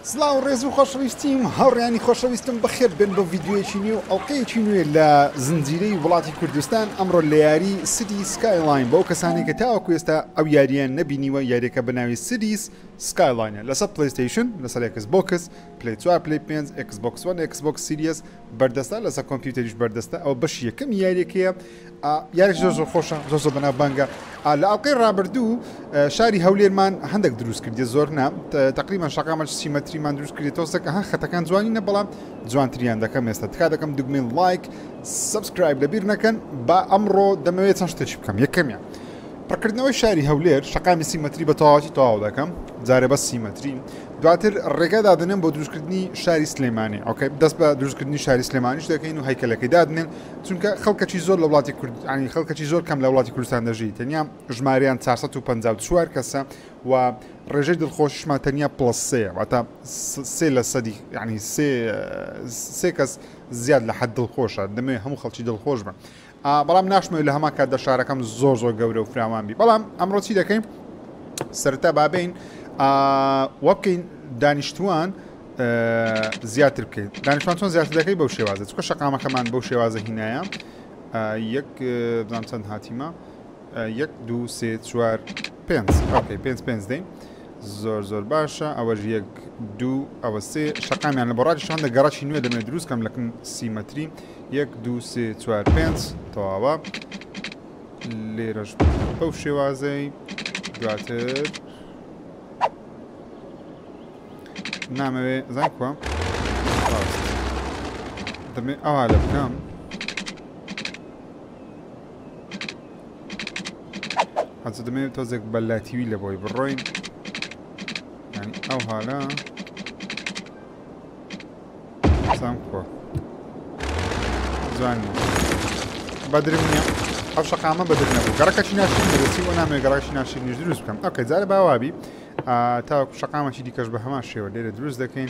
سڵاو ڕێز و خۆشەویستیم هاوڕێیانی خۆشەویستم بەخێر بێن بۆ ڤیدیۆیەکی نوێ و ئەڵقەیەکی نوێ لە زنجیرەی وڵاتی کوردستان ئەمڕۆ لە یاری Cities Skylines بۆ کەسانی کە تاوەکو ئێستا ئەو یارییان نەبینیوە یاریەکە بە ناوی Cities Skylines ە لەسەر PlayStation لەسەر Xbox Play 4 Play 5 Xbox One Xbox Series بەردەستە لەسەر کۆمپیوتەریش بەردەستە ئەوە بەشی یەکەمی یاریەکەیە یاریش زۆر زۆر خۆشە زۆر زۆر بەناوبانگە لە ئەڵقەی ڕابردوو شاری هەولێرمان هەندێک دروست کردی زۆر نا تقریبا شەقامە سیمەتریمان دروست کردی تۆزێک ها خەتەکان جوانی نە بەڵام جوانتریان دەکەم ئێستا تکا دەکەم دوگمەی like subscribe لەبیر نەکەن با ئەمڕۆ دەمەوێت چەند شتێکی بکەم یەکەمیان پڕکردنەوەی شاری هەولێر شەقامی سیمەتری بە تەواوەتی تەواو دەکەم جارێ بەس سیمەتری دواتر ڕێگا دادەنێم بۆ دروستکردنی شاری سلێمانی okay دەست بە دروستکردنی شاری سلێمانیش دەکەین و هەیکەلەکەی دادنێن چونکە خەڵکەکی زۆر لە وڵاتی کورد ینی خەڵکەکی زۆر کەم لە وڵاتی کوردستان دەژی تەنیا ژماریان 454 کەسە و ڕێژەی دڵخۆشیشمان تەنیا plus سێ واتە سێ لە سەدی ینی سێ سێ کەس زیاد لە حەد دڵخۆشە دەمەوێت هەموو خەڵکی دڵخۆش بن بەڵام ناشمەوێت لە هەمان کاتدا شارەکەم زۆر زۆر گەورە و فراوان بی بەڵام ئەمڕۆ چی دەکەین سەرەتا بابین وە بکەین دانیشتوان زیاتر بکەین دانیشتوان چۆن زیاتر دەکەی بەو شێوازە چکە شەقامەکەمان بەو شێوازە هینایە یەک بزانام چەند هاتیمە یەک دوو سێ چوار پێنج okay پێنج پێنج دەین زۆر زۆر باشە ئەوەش یەک دوو ئەوە سێ شەقامیان لە بۆ ڕاکێشان دە گەڕەکی نوێ دەمێت دروست کەم لەکن سیمەتری یەک دوو سێ چوار پێنج تەواوە لێرەش بەو شێوازەی دواتر نامەوێ زان کووە ڕاست دەمێ ئەوا لە بکەم حەزە دەمەوێت تۆزێک بە لاتیوی لە بۆی بڕۆین ینی ئەو حالە سام کووە جوان نیە بەدرم نییە ئەو شەقامە بەدر نەبوو گەڕەکەکی ناشرین دەرەچی بۆ نامەوێت گەڕەکی ناشرینیش دروست بکەم okay جارێ باوابی تاوەکو شەقامەکی دیکەش بە هەمان شێوە لێرە دروست دەکەین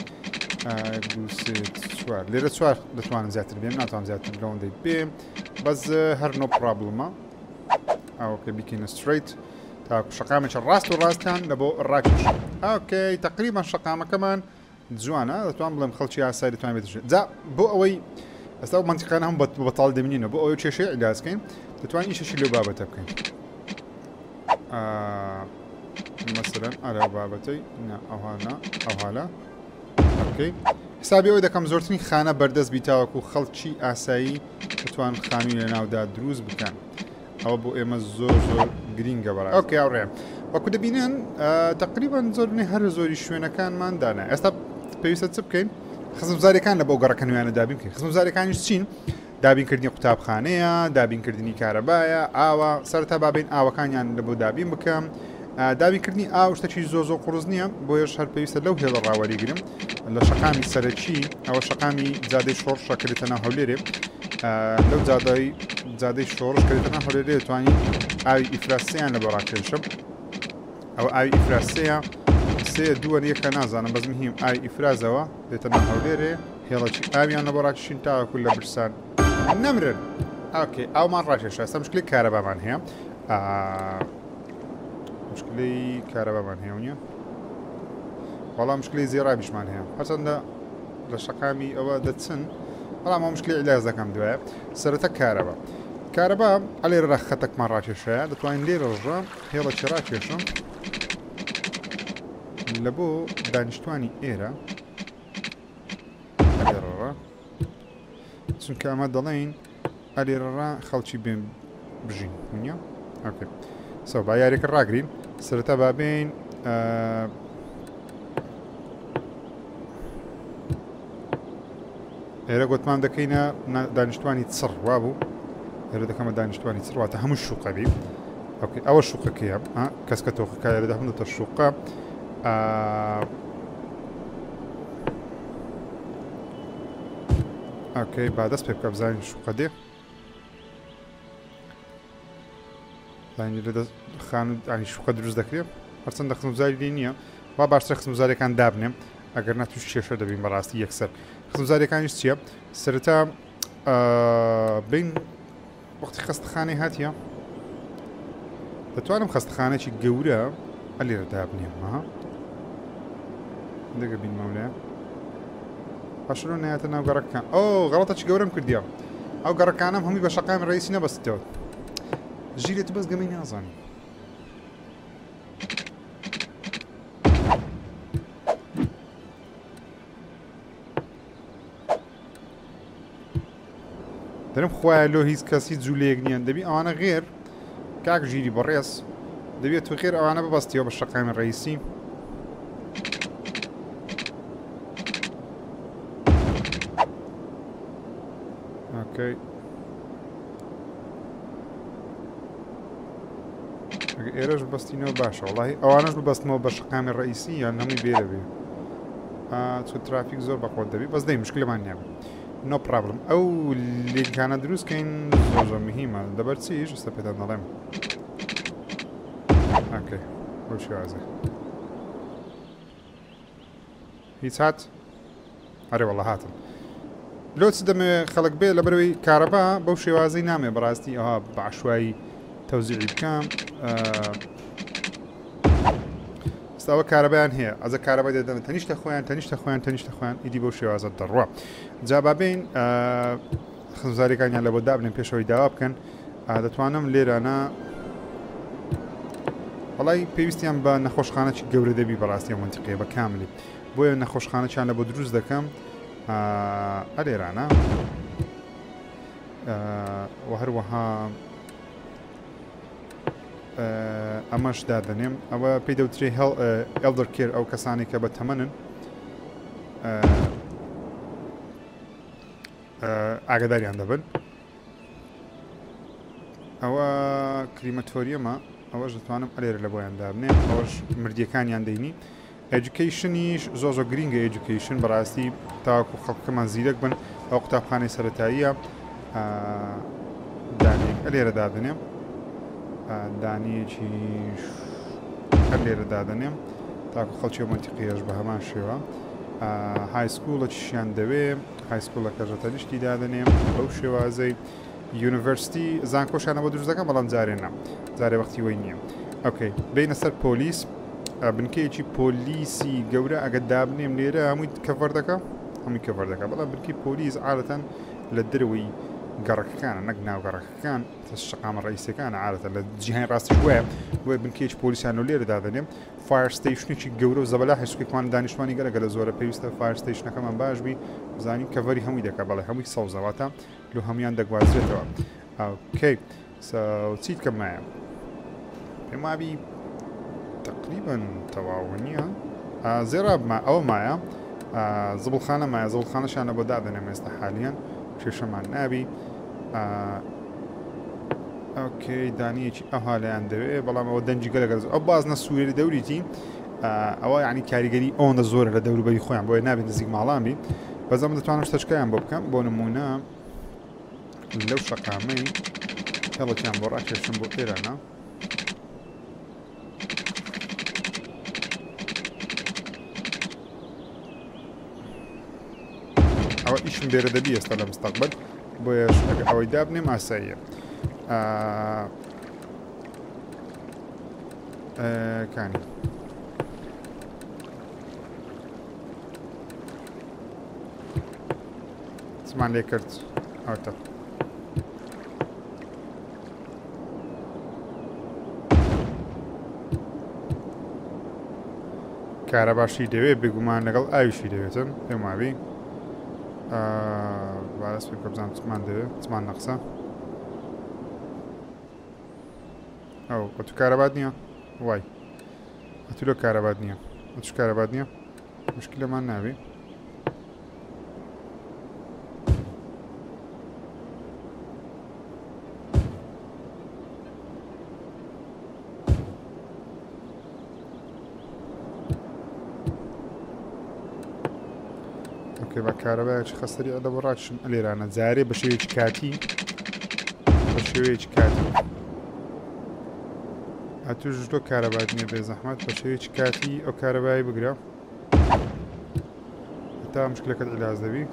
دوو سێ چوار لێرە چوار دەتوانم زیاتر بێم ناتوانم زیاتر لەوەندەی بێم بەس هەر no problem ە okay بیکەینە straight تاکو شەقامێکی ڕاست و ڕاستیان لە بۆ ڕاکێش okay تقریبا شەقامەکەمان جوانە دەتوان بڵێم خەڵکی ئاسایی دەتوان بێت جا بۆ ئەوەی ئەستا ئەو مەنتیقانە هەم بەتاڵ دەبینینەوە بۆ ئەوەی کێشەی عیلاج بکەین دەتوانین ئیشەشی لەو بابەتە بکەین مەسەلەن ئەرا بابەتەی نا ئەوها نا ئەوها okay حسابی ئەوە دەکەم زۆرترین خانە بەردەست بی تاوەکو خەڵکی ئاسایی بتوان خانووی لە ناودا دروست بکەن ئەوە بۆ ئێمە زۆر زۆر گرینگە بەڕاست okay هاوڕێ وەکو دەبینن تقریبا زۆربنی هەر زۆری شوێنەکانمان دانا ئێستا پێویستە چ بکەین خزمزاریەکان لە بۆ گەڕەکە نوێیانە دابین بکەین خزمزاریەکانیش چین دابینکردنی قوتابخانەیە دابینکردنی کارەبایە ئاوە سەرتا بابین ئاوەکانیان لە بۆ دابین بکەم دابینکردنی ئاو شتێکی زۆر زۆر قورس نییە بۆیەش هەر پێویستە لەو هێڵە ڕاوەریگرم لە شەقامی سەرەکی ئەوە شەقامی جادەی شۆڕشە کرێتە ناو هەولێرێ لەو جادەی جادەی شۆڕش کرێتە ناو هەولێرێ توانی ئاوی ئیفراسیان لە بۆ ڕاکێشم ئەوە ئاوی ئیفراسەیە سێ دووە یەکە نازانم بەس مهم ئاوی ئیفرازەوە دێتە ناو هەولێرێ هێڵەکی ئاویان لە بۆ ڕاکشین تاوەکو لە برسان نەمرن okay ئاومان ڕاکێشا ئێستا مشکلی کارەبامان هەیە مشکلی کارەبامان هەیە نیە بەڵام مشکلی زێرابیشمان هەیە هەرچەندە لە شەقامی ئەوە دەچن بەڵام ئەو مشکلی عیلاج دەکەم دوایە سەرەتا کارەبا کارەبا ئەلێرە خەتەکمان ڕاکێشایە دەتوانین لێرە ڕژە هێڵەکی ڕاکێشم لە بۆ دانیشتوانی ئێرە ئەلێرەڕە چونکە ئەمە دەڵێین ئەلێرەڕا خەڵکی بێن بژین نییە okay so با یاریەکە ڕاگرین سەرەتا با بێین ئێرە گوتمان دەکەینە دانیشتوانی چڕ وابوو ئێرە دەکەمە دانیشتوانی چڕ واتە هەموو شوقەبی okay ئەوە شوقەکەیە کەسکە تۆخەکە ئێرە دەهمدەتە شوقە okay با دەست پێ بکە بزانین شوقە دێ زانین لە دەست خان ینی شوقە دروست دەکرێت هەرچەندە خزمزاری لێ نییە وا باشتر خزمزاریەکان دابنێم ئەگەر نا توش کێشە دەبین بەڕاستی یەکسەر خزمزاریەکانیش چییە سەرەتا بین وەختی خەستەخانەی هاتیە دەتوانم خەستەخانەکی گەورە ئەلێرە دابنێم ها. دەگە بین مەولایە پاشلۆ نایەتە ناو گەڕەکەکان ئۆ غەڵەتەکی گەورەم کردیە ئەو گەڕەکانم هەمووی بە شەقامی ڕئیسی نەبەستەوە ژیرێت بەس گەمەی نازانی دەرم خوایە لۆ هیچ کەس هیچ جوولەیەک نییە دەبی ئەوانە غێر کاک ژیری بەڕێز دەبێت تو غێر ئەوانە ببەستیەوە بە شەقامی ڕئیسی okay ئێرەش بەستینەوە باشە وڵی ئەوانەش ببەستمەوە بە شەقامی ڕئیسی یان هەمووی بێرە بێ چۆ ترافیک زۆر بەخۆت دەبی بەس دەی مشکلەمان نییە no problem ئەو لینکانە دروست کەین زۆر زۆر مهمە لەبەر چیش ئێستا پێتان دەڵێم okay بەو شێوازە هیچ هات ئەرێ وەڵا هاتن لۆ چ دەمەوێ خەڵک بێ لەبەرەوەی کارەبا بەو شێوازەی نامێ بەڕاستی ئەوها بە عشوایی تەوزیعی بکەم ئێستا کارەبایان هەیە ئەزە کارەبای دەدەن تەنیشتە خۆیان تەنیشتە خۆیان تەنیشتە خۆیان ئیدی بەو شێوازە دەڕوا جا با بین خزمزاریەکانیان لە بۆ دابنێن پێشەوەی داوا بکەن دەتوانم لێرانە وەڵی پێویستیان بە نەخۆشخانەی گەورە دەبی بەڕاستی منتیقەیە بە کاملی بۆیە نەخۆشخانەچیان لە بۆ دروست دەکەم ئەلێرانە و هەروەها ئەمەش دادەنێم ئەوە پێی دەوترێ elder care ئەو کەسانی کە بە تەمەنن ئاگداریان دەبن ئەوە crematorium ە ئەوەش دەتوانم ئەلێرە لە بۆیان دابنێم ئەوەش مردیەکانیان دەینی education یش زۆر زۆر گرینگە education بەڕاستی تاوەکو خەڵکەکەمان زیرەک بن ئەو قوتابخانەی سەتاییە دانێک ئەلێرە دادەنێم دانیەکی لێرە دادەنێم تاکو خەڵکی مەنتیقیەش بە هەمان شێوە high school ەکیشیان دەوێ high school ەکە ژە تەنیشتی دادەنێم بەو شێوازەی university زانکۆشانە بۆ دروست دەکەم بەڵام جارێ نا جارێ وەختی وەی نییە okay بینە سەر پۆلیس بنکەیەکی پۆلیسی گەورە ئەگە دابنێم لێرە هەمووی cover دەکە هەمووی cover دەکە بەڵام بنکەی پۆلیس عادەتەن لە دەرەوەی گەڕەکەکانە نەک ناو گەڕەکەکان شەقامە ڕئیسەکان عادەتە لە جیهانی ڕاستیش وایە بۆیە بنکەیەکی پۆلیسیان لۆ لێرە دادەنێم fire station ێکی گەورە و زەبەلاحی سوکێکمان دانیشتوانی گەلە گەلە زۆرە پێویستە fire station ەکەمان باش بی بزانین cover ی هەمووی دەکا بەڵێ هەمووی سەوزەواتە لۆ هەمویان دەگوازرێتەوە okay چیت کەم مایە پێم وابی تقریبا تەواو نییە زێراب ما ئەوە مایە زبڵخانە مایە زبڵخانەشانە بۆ دادەنێم ئێستا حالیان کێشەمان نابی okay دانیەکی ئەوها لەیان دەوێ بەڵام ئەوە دەنگی گەلە گەرز ئەو بازنە سوورێری دەوریتی ئەوە یعنی کاریگەری ئەوەندە زۆرە لە دەوروبەری خۆیان بۆیە نابێت نزیک ماڵان بی بەس ئەمە دەتوانم شتەچکەیان بۆ بکەم بۆ نمونە لەو شەقامەی هێڵێکیان بۆ ڕاکێشم بۆ ئێرانە ئەوە ئیشم لێرە دەبی ئێستا لە مستەقبل بۆیەش ئەگە ئەوەی دابنێم ئاساییە کانی چمان لێ کرد ئەوتە کارەباشی دەوێت بێگومان لەگەڵ ئاویشی دەوێتن پێم وابی بارس پێ بزانم چمان دەوێت چمان نەقسە ئەو ئەتو کارەبات نییە وای ئەتو لۆ کارەبات نییە ئەتوش کارەبات نییە مشکلەمان نابی okay بە کارەبایەکی خەسەری ئەدە بۆ ڕاکشم لێرانە جارێ بە شێوەیەکی کاتی بە شێوەیەکی کاتی ئەتوش تۆ کارەبات نییە بێ زەحمەت بە شێوەیەکی کاتی ئەو کارەبای بگرە تا مشکلەکەت عیلاج دەبی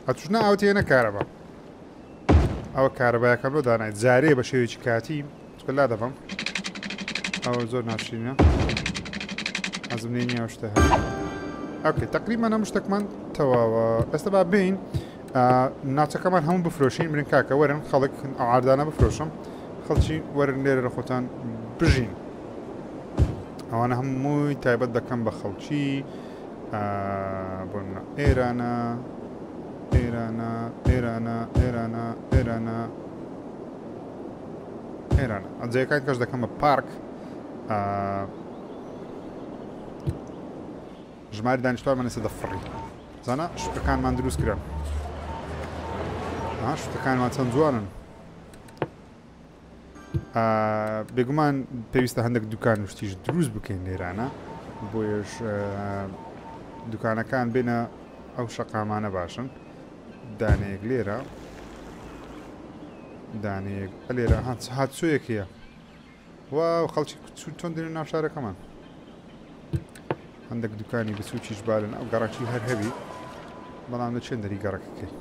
ئەتوش نا ئەوتێ نە کارەبا ئەوە کارەبایەکەم لۆ دانای جارێ بە شێوەیەکی کاتی چکە لا دەبەم ئەوە زۆر ناشرینە. حەزم لێ نییە شتە هەبێ. okay تقریبا هەموو شتێکمان تەواوە. ئێستا با بین ناوچەکەمان هەموو بفرۆشین. برن کاکە وەرن خەڵک ئەو عاردانە بفرۆشم، خەڵکی وەرن لێرە لە خۆتان بژین. ئەوانە هەمووی تایبەت دەکەم بە خەڵکی بۆ ئێرانە ئێرانە ئێرانە ئێرانە ئێرانە ئێرانە ئەجەکان کەش دەکەم بە پارک. ژماری دانیشتوانمان ئێستا دەفڕی. زانا شوقەکانمان دروست کرا. شوقەکانمان چەند جوانن. بێگومان پێویستە هەندێک دوکان و شتیش دروست بکەین لێرانە، بۆیەش دوکانەکان بێنە ئەو شەقامانە باشن. دانەیەک لێرە، دانەیەک لێرە. هاتچۆیەک هەیە. واو خەڵکی چۆن دێنە ناو شارەکەمان. هەندێک دوکانی بچووکیش بالن ئەو گەڕەکی هەر هەبی، بەڵام لە چێن دەری گەڕەکەکەی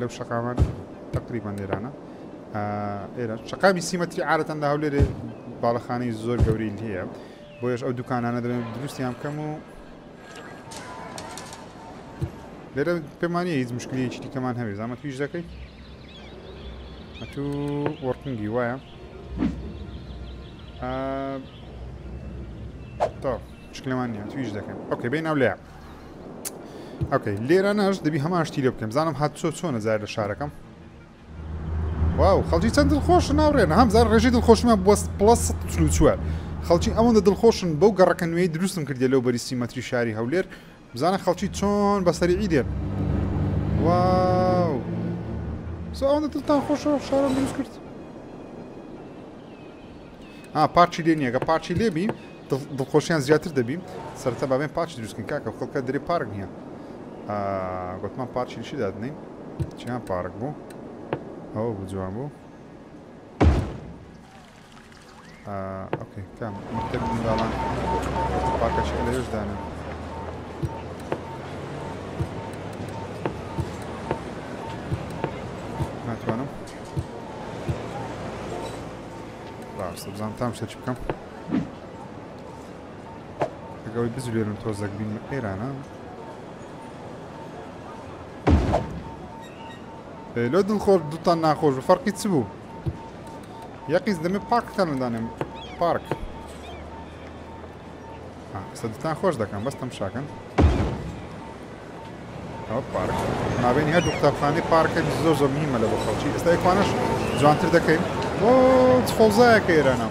لەو شەقامان تقریبا لێرانە. ئێرە شەقامی سیمەتری عادەتەن لە هەولێرێ باڵەخانەی زۆر گەورەی هەیە، بۆیەش ئەو دوکانانە دەبێن دروستیان بکەم. و لێرە پێمانە هیچ مشکلەیەکی دیکەمان هەبێ. زامەت ویش دەکەی ئەتوو working ی وایە تا مشکلەمان نییە، تویش دەکەن. okay بێ ناو لێ. okay لێرانەش دەبی هەمان شتی لێ بکەم. زانم هاتچۆ چۆنە زار لە شارەکەم. واو خەڵکی چەند دڵخۆشن ناوڕێن. هەم زار ڕێژەی دڵخۆشیمان بووە plus 144. خەڵکی ئەوەندە دڵخۆشن بەو گەڕەکە نوێی دروستم کردیە لەو بەری سیمەتری شاری هەولێر. بزانە خەڵکی چۆن بە سەریعی دێن. واو سو ئەوەندە دڵتان خۆشە شارم دروست کرد. پارچی لێ نییە، گە پارچی لێبی دڵخۆشیان زیاتر دەبی. سەرەتا بابێن پارچی دروستکەین کاکە، خەڵکە درێ پارک نییە. گوتمان پارچی چی دادنین؟ چیان پارک بوو؟ ئەوە بوو جوان بوو. okay کام مەکتەبی منداڵان پارکەچی لەوێش دانێن. ناتوانم ڕاستە بزانم تام شتە چی بکەم. ئەگەوەی بزولێنم تۆزەک بینمە ئێرانە. لۆ دڵخۆش دوتان ناخۆش بوو فەرقی چ بوو؟ یەقیز دەمێ پارکتان دانێم پارک. ئێستا دڵتان خۆش دەکەم بەس تەمشاکەن. ئەوە پارک مابینی هەردوو قوتابخانەی پارکە زۆر زۆر مهمە لە بۆ خەڵکی. ئێستا یەکوانەش جوانتر دەکەین. بۆ چ فەوزایەکە ئێرانە.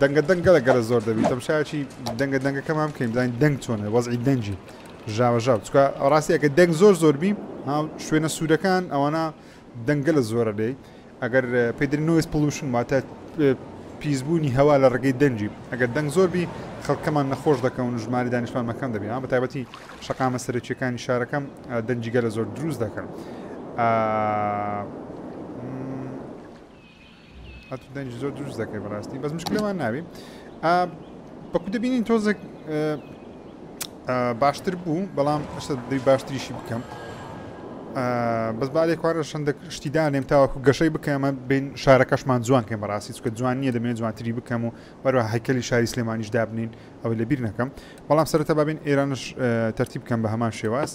دەنگە دەنگ گەلە گەلە زۆر دەبی. تەمشایەکی دەنگە دەنگەکەمان بکەین بزانین دەنگ چۆنە، وەزعی دەنگی ژاوە ژاو. چونکە ڕاستی ئەگەر دەنگ زۆر زۆر بی شوێنە سوورەکان ئەوانە دەنگە لە زۆرە لێی. ئەگەر پێی دەرێن noise pollution، واتە پیسبوونی هەوا لە ڕێگەی دەنگی. ئەگەر دەنگ زۆر بی خەڵکەمان نەخۆش دەکەون و ژماری دانیشتوان مەکەم دەبی. بە تایبەتی شەقامە سەرەکیەکانی شارەکەم دەنگی گەلە زۆر دروست دەکەن. ئەتو دەنگی زۆر دروست دەکەی بەڕاستی، بەس مشکلەمان نابی. بەکو دەبینین تۆزێک باشتر بوو، بەڵام ئەشتا دەبی باشتریشی بکەم. بەس با لێکوارە شەندێک شتی دانێم تاوەکو گەشەی بکەمە بین شارەکەشمان جوان کەین بەڕاستی، چونکە جوان نییە دەمێت جوانتری بکەم و بەروە هەیکەلی شاری سلێمانیش دابنین ئەوەی لەبیر نەکەم. بەڵام سەرەتا با بین ئێرانش تەرتیب بکەم بە هەمان شێواز.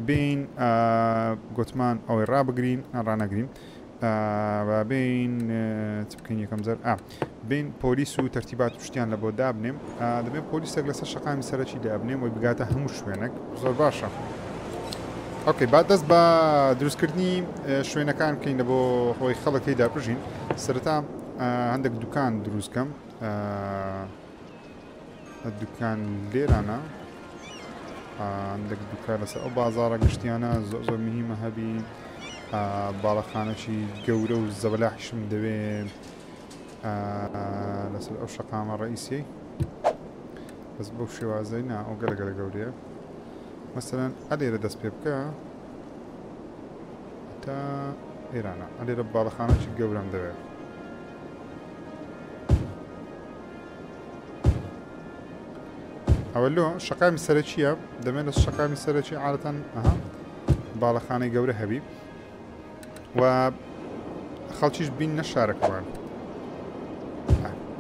بین گوتمان ئەوەی ڕابگرین ڕانەگرین. با بین چ بکەین یەکەم جار. بین پۆلیس و تەرتیبات و شتیان لە بۆ دابنێم. دەبێت پۆلیسێک لەسەر شەقامی سەرەکی دابنێم وی بگاتە هەموو شوێنێک. زۆر باشە. okay با دەست بە دروستکردنی شوێنەکان بکەین لە بۆ خۆی خەڵک تێیدا بژین. سەرەتا هەندێک دوکان دروستکەم. دوکان لێرانە، هەندێک دوکان لەسەر ئەو بازاڕە گشتیانە زۆر زۆر مهمە هەبی. باڵەخانەکی گەورە و زەبەلاحیشم دەوێ لەسەر ئەو شەقامە ڕئیسیەی، بەس بەو شێوازەی نا، ئەو گەلە گەلە گەورەیە. مەسەلەن ئەلێرە دەست پێ بکە تا ئێرانە. ئەلێرە باڵەخانەکی گەورەم دەوێت. ئەوە لۆ شەقامی سەرەکیە، دەمێت لە شەقامی سەرەکی عادەتەن ئەها باڵەخانەی گەورە هەبی و خەڵکیش بین نە شارەکەوان.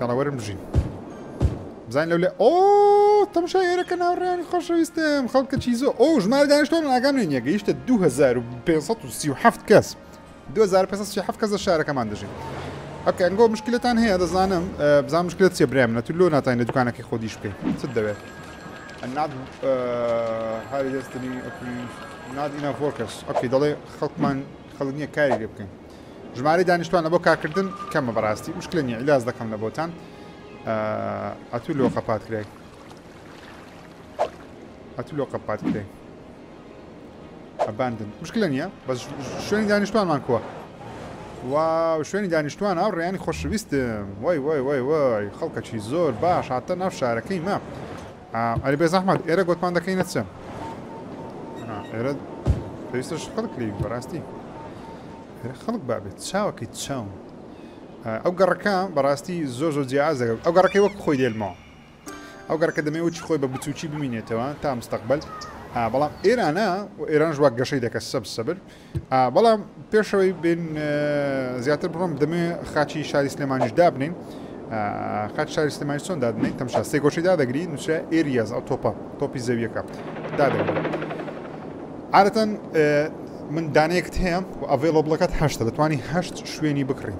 یاڵا وەرن بژین. بزانین لەو لێ ئۆ تەمشای ئێرەکە ناوڕیانی خۆشەویستم خەڵکە چی زۆر ئۆ ژمارە دانیشتوان ئاگام لێ نییە گەیشتە 2537 کەس 2537 کەس لە شارەکەمان دەژین. okay ئەنگۆ مشکلەتان هەیە دەزانم بزانم مشکلت چیە برایم نە تو لۆ ناتوانین لە دوکانەکەی خۆ دیش بکەین چت دەوێت not هاری destiny not enough workers okay دەڵێ خەڵکمان خەڵک نییە کاری لێ بکەین ژمارەی دانیشتوان لە بۆ کارکردن کەمە بەڕاستی مشکلە نییە عیلاز دەکەم لە بۆتان ئەتو لۆ قەپات کرای ئەتو لۆ قەپات کرای abandoned مشکلە نییە بەس شوێنی دانیشتوانمان کووە واو شوێنی دانیشتوان ئەو ڕێیانی خۆشەویستم وای وای وای وای خەڵکەکی زۆر باش هاتە ناو شارەکەی مە ئەری بێ زەحمەت ئێرە گۆتمان دەکەینە چ ئێرە پێویستەش خەڵک لێ بەڕاستی ئێرە خەڵک بابێت چاوەکەی چاوم ئەو گەڕەکە بەڕاستی زۆر زۆر جیاواز دەگەڵ ئەو گەڕەکەی وەک خۆی دێلمەوە ئەو گەڕەکە دەمەوێت وەکی خۆی بە بچوکی بمینێتەوە تا مستەقبل بەڵام ئێرانە و ئێرانش وا گەشەی دەکە سەب سەبر بەڵام پێشەوەی بین زیاتر بڕۆم دەمێ خاچی شاری سلێمانیش دابنین خاچ شاری سلێمانی چۆن دادنین تەمشا سێگۆشەی دادەگری نووسرا areas ئەو تۆپە تۆپی زەویەکە دادەگری عادەتەن من دانەیەکت هەیە و available ەکەت هەشتە دەتوانی هەشت شوێنی بکڕی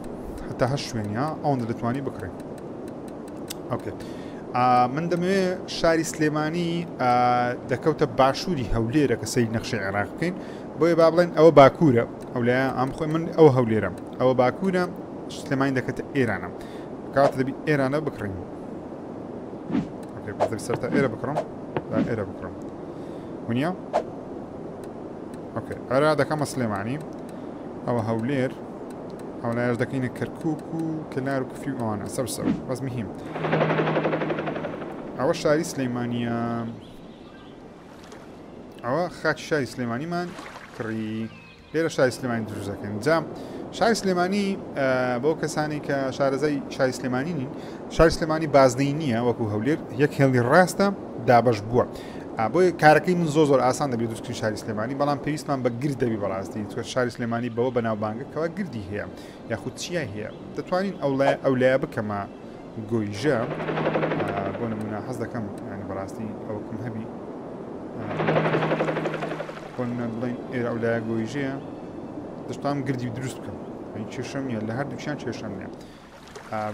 هەتا هەشت شوێنی ها ئەوەندە دەتوانی بکڕی okay من دەمەوێ شاری سلێمانی دەکەوتە باشووری هەولێرە کە سەیر نەخشەی عێراق بکەین بۆیە با بڵێن ئەوە باکوورە ئەو لایە ئەم خۆی من ئەو هەولێرە ئەوە باکوورە سلێمانی دەکەتە ئێرانە کاتە دەبی ئێرانە بکڕین okay بەس دەبی سەرتا ئێرە بکڕم با ئێرە بکڕم ونیە okay ئەرا دەکەمە سلێمانی ئەوە هەولێر ئەو لایەش دەکەینە کەرکوک و کەلار و کفری و ئەوانە سەر سەر بەس مهم ئەوە شاری سلەیمانیە ئەوە خاکی شاری سلێمانیمان کڕی لێرە شاری سلێمانی دروست دەکەین جا شاری سلێمانی بۆ کەسانی کە شارەزای شاری سلێمانی نین شاری سلێمانی بازنەی نییە وەکو هەولێر یەک هێڵی ڕاستە دابەش بووە بۆیە کارەکەی من زۆر زۆر ئاسان دەبێت دروستکردنی شاری سلێمانی بەڵام پێویستمان بە گرد دەبی بەڕاستی چونکە شاری سلێمانی بەوە بەناوبانگە کەوا گردی هەیە یاخود چیای هەیە دەتوانین ئەو ئەو لایە بکەمە گۆیژە بۆ نمونە حەز دەکەم ینی بەڕاستی ئەوەکم هەبی بۆ نمونە بڵین ئێرە ئەو لایە گۆیژەیە دەشتام گردی دروست بکەم کێشەم نییە لە هەردووکیان کێشەم نییە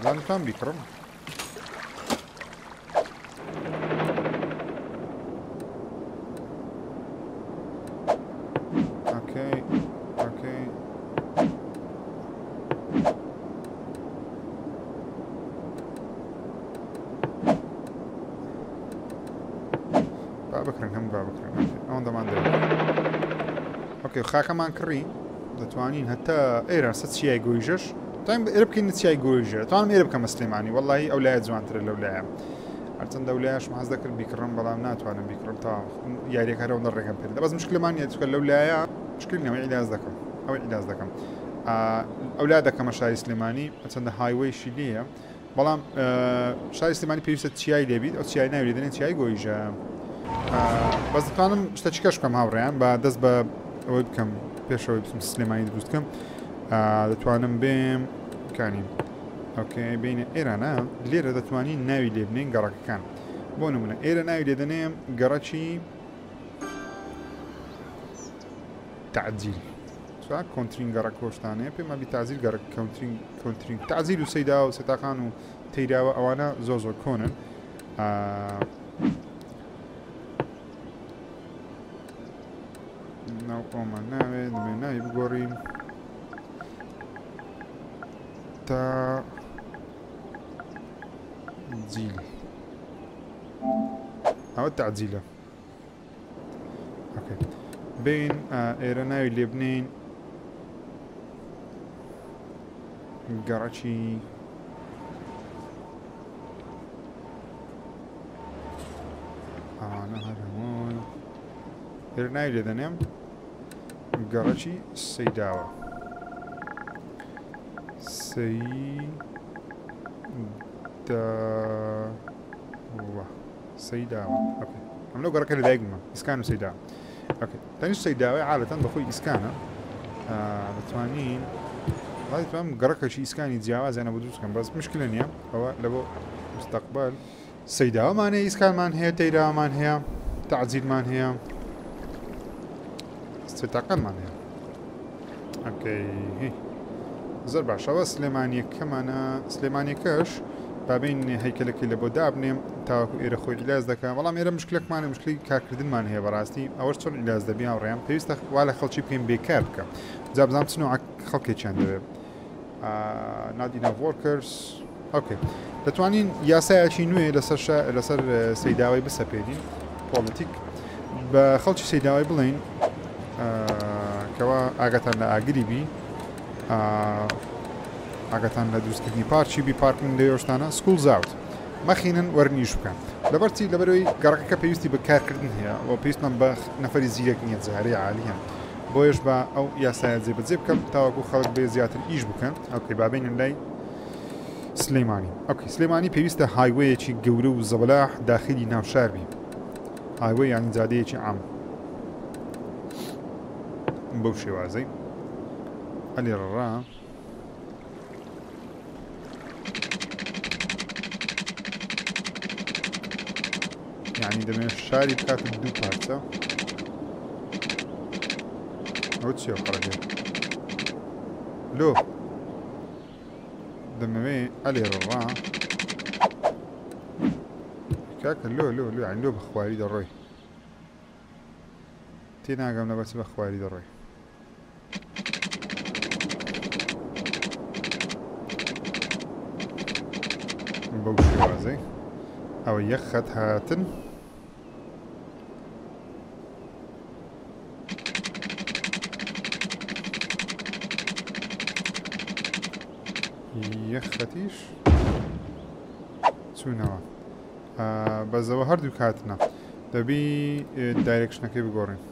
بزانم بیکڕم okay okay با بکڕین هەموو با بکڕین ئەوەندەمان دەوێت okay خاکەمان کڕی دەتوانین هەتا ئێرە سە چیای گۆیژەش تایم ئێرە بکەین چیای گۆیژە توانم ئێرە بکەمە سلێمانی وەڵی ئەو لایە جوانترە لەو لایە هەرچەندە ئەو لایەش حەز دەکرد بیکڕم بەڵام ناتوانم بیکڕم تا یاریەکە هەرەوەندە ڕێگەم پێ بەس مشکلەمان نیە چونکە لەو لایە مشکل نیە ئەوەی عیلاج دەکەم ئەوەی عیلاج دەکەم ئەو لا دەکەمە شاری سلێمانی چەندە highway شی لێیە بەڵام شاری سلێمانی پێویستە چیای لێبیت ئەو چیای ناوی لێدەنێن چیای گۆیژە بەس دەتوانم شتە چیکەش بکەم هاوڕێیان بە دەست بە ئەوەی بکەم پێشەوەی بچم سلێمانی دروست بکەم دەتوانم بێم کانی okay بینە ئێرانە لێرە دەتوانین ناوی لێ بنێن گەڕەکەکان بۆ نمونە ئێرە ناوی لێ دەنێم گەڕەکی تعجیل چا کۆنترین گەڕەک هۆشتانەیە پێمان بی تازیل گەڕەک کۆنترین کۆنترین تعزیل و سەیدا و سەتاقان و تەیراوە ئەوانە زۆر زۆر کۆنن ناو ئەومان ناوێ دەمێ ناوی بگۆڕین تا جیل ئەوە تعجیلە okay بین ئێرە ناوی لێ بنین گەڕەکی ئەوانە هەر هەمووی ئێرە ناوی لێ دەنێم گەڕەکی سەیداوە سەیداوە سەیداوە okay ئەم لەو گەڕەکە لەدایک بوومە ئیسکان و سەیدا okay تەنیش سەیداوەی عادەتەن بەخۆی ئیسکانە دەتوانین دەتوانم گەڕەکەشی ئیسکانی جیاوازیانە بۆ دروست بکەم بەس مشکلە نییە ئەوە لە بۆ مستەقبل. سەیداوەمان هەیە، ئیسکانمان هەیە، تەیراوەمان هەیە، تەعجیلمان هەیە، ستاقەمان هەیە. okay زۆر باشەوە سلێمانیەکەمانە سلێمانیەکەش بابین هەیکەلەکەی لە بۆ دابنێم تاوەکو ئێرە خۆی عیلاج دەکە بەڵام ئێرە مشکلێکمانە مشکلی کارکردنمان هەیە بەڕاستی ئەوەش چۆن عیلاج دەبی هاوڕێیان پێویستە وا لە خەڵکی بکەین بێکار بکە جا بزانم چ نوع خەڵکێکیان دەوێت not enough workers okay دەتوانین یاسایەکی نوێ لەسەر لەسەر سەیداوای بسەپێنین politic بە خەڵکی سەیداوای بڵین کەوا ئاگاتان لە ئاگری بی ئاگاتان لە دروستکردنی پارکی بی parking لە یۆشتانە school's out مەخینن وەرنیش بکەن لەبەرچی لەبەرەوەی گەڕەکەکە پێویستی بە کارکردن هەیە و پێویستمان بە نەفەری زیرەک نییە جارەی عالیە بۆیەش با ئەو یاسایە جێبەجێ بکەم تاوەکو خەڵک بێ زیاتر ئیش بکەن. okay با بینن لای سلێمانی. okay سلێمانی پێویستە highway یەکی گەورە و زەبەلاح داخلی ناو شار بی. highway یانی جادەیەکی عام بەو شێوازەی ئەلی ڕا یعنی دەمێ شاری بکاتە دوو پارچە. ئەوە چییە خەڵکێ لۆ دەمەوێ ئەلێرە ڕا کاکە لۆ لۆ لۆ یعنی لۆ بەخواری دەڕۆی تێناگەم لە بەچ بەخواری دەڕۆی. بەو شێوازەی ئەوە یەک خەت هاتن یەک خەتیش چوونەوە بەزەوە هەردوو کاتنە دەبی direction ەکەی بگۆڕین.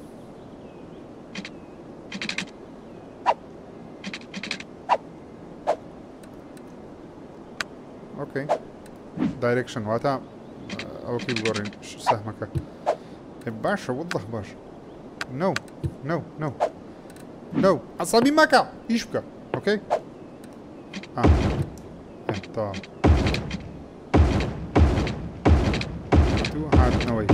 okay direction واتە ئەوەکەی بگۆڕین سەهمەکە باشە وەڵڵاه باش no no no no عەسەبی مەکە ئیش بکە okay تەواو دوو هاتنەوەی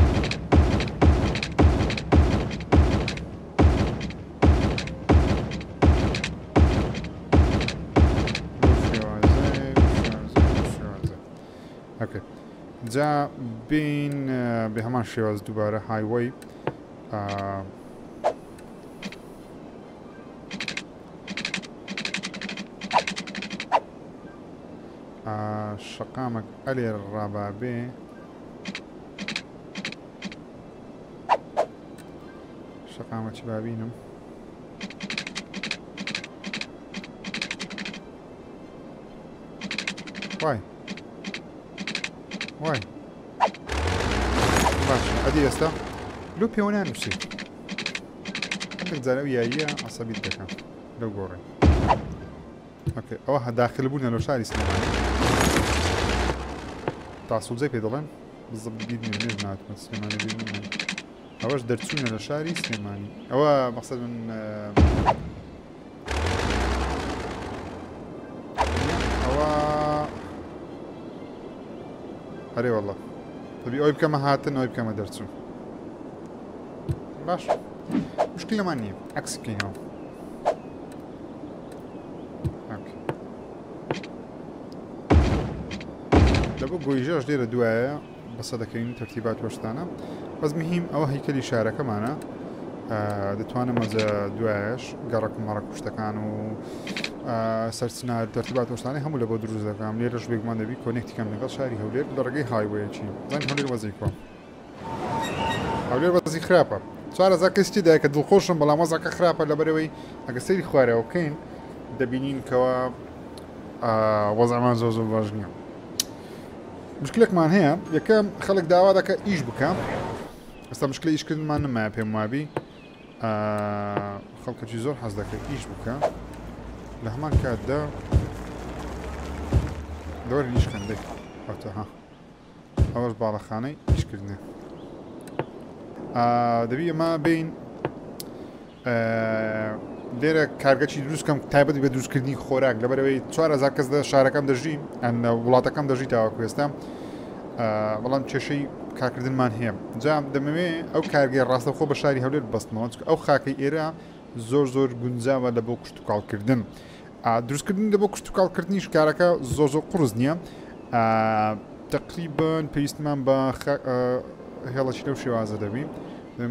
okay جا بین بە هەمان شێواز دووبارە highway شەقامەک ئەلێر ڕابابێ شەقامە چی بابینم وای وای باش ئەدی ئێستا لۆ پێوە نانووسی هەندێک جار ئەو یارییە عەسەبیت دەکەم لەو گۆڕێ okay ئەوە داخل بوونە لە شاری سلێمانی تاسوجەی پێ دەڵێن بزەبت بیر نییە نێژ ناتمە سلێمانی بیر نییە ئەوەش دەرچوونە لە شاری سلێمانی ئەوە مەقسەد من ئەوە ئەرێ والله دەبی ئەوی بکەمە هاتن ئەوی بکەمە دەرچوون باش مشکلەمان نییە عکس بکەینەوە لە بۆ گۆیژەش لێرە دوایە بەسە دەکەین تەرتیبات وەشتانە بەس مهم ئەوە هەیکەلی شارەکەمانە دەتوانم مەجە دوایش گەڕک و مەڕک شتەکان و سەرچنار تەرتیبات وەشتانەی هەموو لە بۆ دروست دەکەم لێرەش بێگومان دەبی connect ی کەم لەگەڵ شاری هەولێر لە ڕێگەی highway ەکی زان هەولێر وەزی کۆ هەولێر وەزی خراپە 4000 کەس تێدایە کە دڵخۆشم بەڵام وەزعەکە خراپە لەبەرەوەی ئەگە سەیری خوارەوە بکەین دەبینین کەوا وەزعمان زۆر زۆر باش نییە مشکلێکمان هەیە یەکەم خەڵک داوا دەکە ئیش بکە ئێستا مشکلی ئیشکردنمان نمایە پێم وابی خەڵکەکی زۆر حەز دەکە ئیش بکە لە هەمان کاتدا دەوەر ئیشکەن دەی ئەوتە ها ئەوەش باڵەخانەی ئیشکردنە دەبی ئەمە بین لێرە کارگەچی دروست کەم تایبەت بە دروستکردنی خۆراک لەبەرەوەی 4000 کەس لە شارەکەم دەژی وڵاتەکەم دەژی تاوەکو ئێستا. بەڵام کێشەی کارکردنمان هەیە جا دەمەوێ ئەو کارگەی ڕاستەوخۆ بە شاری هەولێر بەستمەوە چونکە ئەو خاکەی ئێرە زۆر زۆر گونجاوە لە بۆ کشتتوکاڵکردن دروستکردن لە بۆ کشتتوکاڵکردنیش کارەکە زۆر زۆر قورس نییە تقریبا پێویستمان بە هێڵەکی لەو شێوازە دەبی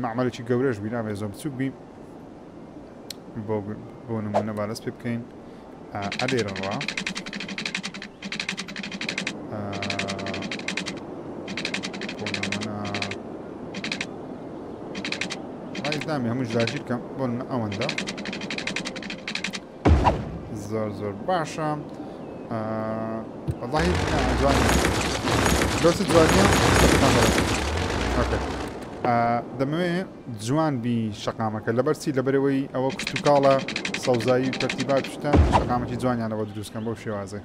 معمەلێکی گەورەش بی نابێ زۆر بچوک بی بۆ نمونە با دەست پێ بکەین ئەلێرەڕا نامێ هەمووش داگیر کەم بۆ ئەوەندە زۆر زۆر باشە وەڵاهی جوان لۆچ جوانیە دەمەوێ جوان بی شەقامەکە لەبەر چی لەبەرەوەی ئەوە کشتوکاڵە سەوزایی و تەرتیبات شتە شەقامێکی جوانیانەوە دروستکەن بەو شێوازێ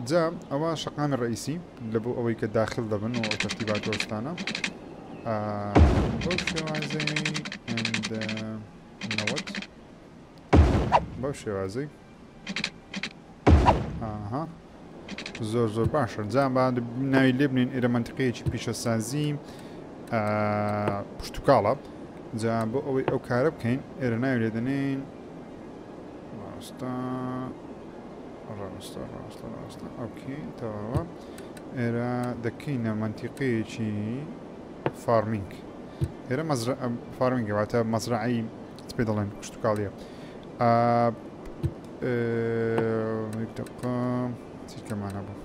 جا ئەوە شەقامی ڕئیسی لە بۆ ئەوەی کە داخل دەبن و تەرتیبات و شتانە بەو شێوازەی نەوەت بەو شێوازەی ئاها زۆر زۆر باشە جا با ناوی لێ بنین ئێرە منتیقەیەکی پیشەسازی پشتوکاڵە جا بۆ ئەوەی ئەو کارە بکەین ئێرە ناوی لێ دەنێین ڕاستە ڕاستە ڕاستە ڕاستە okay تەواوە ئێرە دەکەینە منتیقەیەکی farming ئێرە farming واتە مەزرعی پێ دەڵێن کشتتوکاڵیە چیکەمانە بوو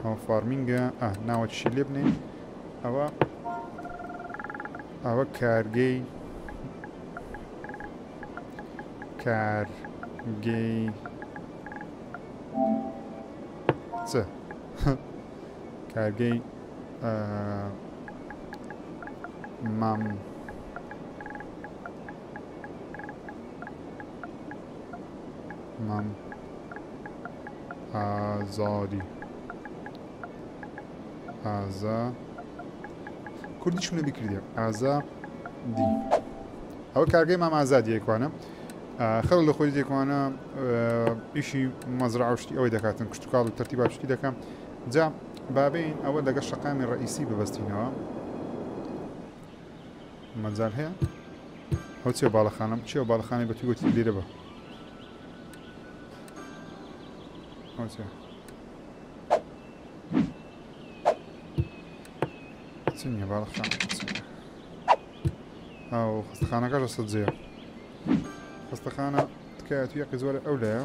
ئەوە farming ە ناوە چی لێ بنێن ئەوە ئەوە کارگەی کارگەی چ کارگەی مام مام ئازادی ئازا کوردی چونە بیکردێ ئازا دی ئەوە کارگەی مام ئازادی یەکوانە خەڵ لە خۆی دێکوانە ئیشی مەزرعشتی ئەوەی دەکاتن کشتتوکاڵ و تەرتیبات شتی دەکەم جا بابین ئەوە لەگە شەقامی ڕئیسی ببەستینەوە مەجال هەیە ئەو چیە باڵەخانەم چیە باڵەخانەی بە توی گوتی لێرە بە ئەو چیە چ نییە باڵەخانە ئەو خەستەخانەکەش لەسەر جێیە خەستەخانە تکایە تو یەقی زۆرە ئەو لایە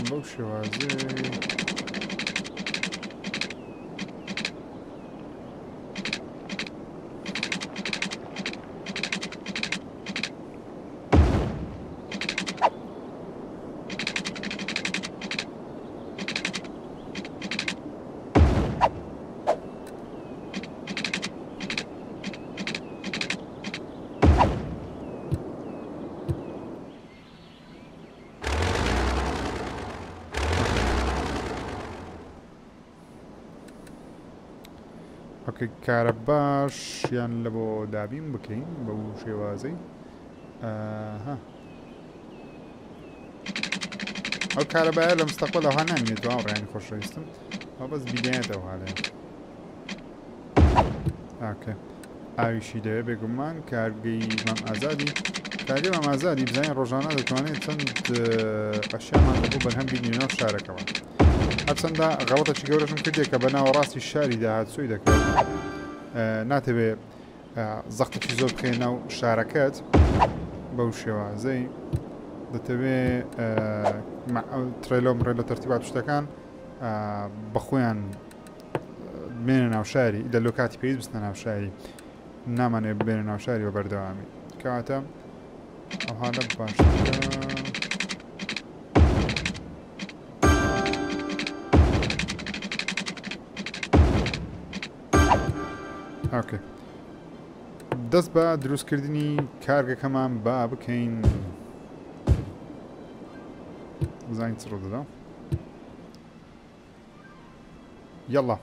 بەو شێوازەی okay کارەباشیان لە بۆ دابین بکەین بەو شێوازەی ئەها ئەو کارەبایە لە مستەقبل ئەوها نامێنێتەوە هاوڕێیانی خۆشەویستم ئەو بەس بیدایەتەوە هالەیە okay ئاویشی دەوێت بێگومان کارگەی مام ئازادی کارگەی مام ئازادی بزانین ڕۆژانە دەتوانێت چەند ئەشیامان بۆ بەرهەم بینی ناو شارەکەەوە هەرچەندە غەڵەتێکی گەورەشم کردێک کە بە ناوەڕاستی شاری داهاتسوی دەکرێت ناتەوێ زەختێکی زۆر بخەیە ناو شارەکەت بەو شێوازەی دەتەوێ ترێلۆ مڕێ لە تەرتیبات شتەکان بەخۆیان بێنە ناو شاری لە لۆکاتی پێویست بستنە ناو شاری نامانێ بێنە ناو شاری بە بەردەوامی کەواتە ئەوها لە باشترە okay دەست بە دروستکردنی کارگەکەمان با بکەین بزانین چ ڕوودەدا یەڵا.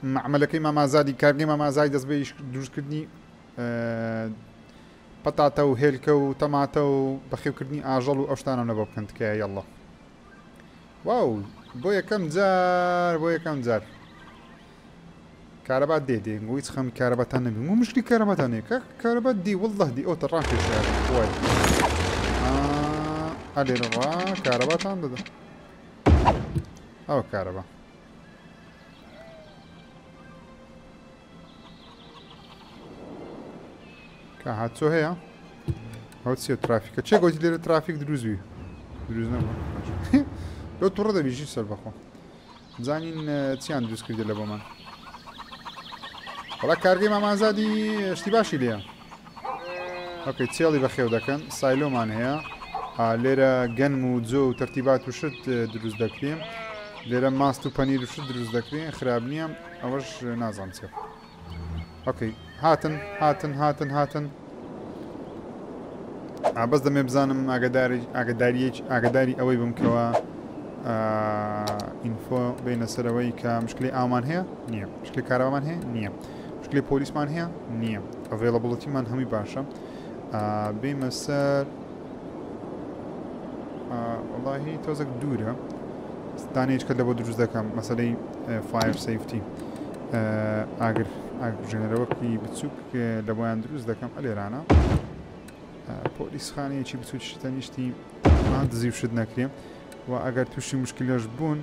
مەعمەلەکەی مامازادی کارگەی مامازای دەست بە دروستکردنی پەتاتە و هێلکە و تەماتە و بەخێوکردنی ئاژەڵ و ئەو شتانەم لەبۆ بکەن تکایە یەڵڵا واو بۆ یەکەم جار بۆ یەکەم جار کارەبا دێ دێ گو هیچ خەمی کارەباتان نەبی گو مشکلی کارەباتان نیە کاک کارەبا دی والله دی ئەو تەڕان پێشار وای ئەلێرە ڕا کارەباتان دەدا ئەوە کارەبا کە هاتچۆ هەیە ئەو چیە ترافیکە چێ گۆتی لێرە ترافیک دروست بی دروست نەبوو لەو توڕە دەبیژی سەر بەخۆ بزانین چیان دروست کردە لە بۆمان وەڵا کارگەی مامازادی شتی باشی لێیە okay چێڵی بەخێو دەکەن silo مان هەیە لێرە گەنم و جۆ و تەرتیبات و شت دروست دەکرێن لێرە ماست و پەنیر و شت دروست دەکرێن خراپ نییە ئەوەش نازانم چیە okay هاتن هاتن هاتن هاتن بەس دەمێ بزانم ئاگداری ئاگداری ئاگداری ئەوەی بم کەەوە info بینە سەرەوەی کە مشکلی ئامان هەیە نییە مشکلی کارەبامان هەیە نییە مشکلی پۆلیسمان هەیە نییە availability مان هەمووی باشە بێمە سەر وەڵاهی تۆزێک دوورە دانەیەک کە لە بۆ دروست دەکەم مەسەلەی fire safety ئاگر ئاگرژێنەرەوەکی بچووک لە بۆیان دروست دەکەم ئەلێرانە پۆلیسخانەیەکی بچووک تەنیشتی دزی و شت نەکرێ و ئەگەر تووشی مشکلەش بوون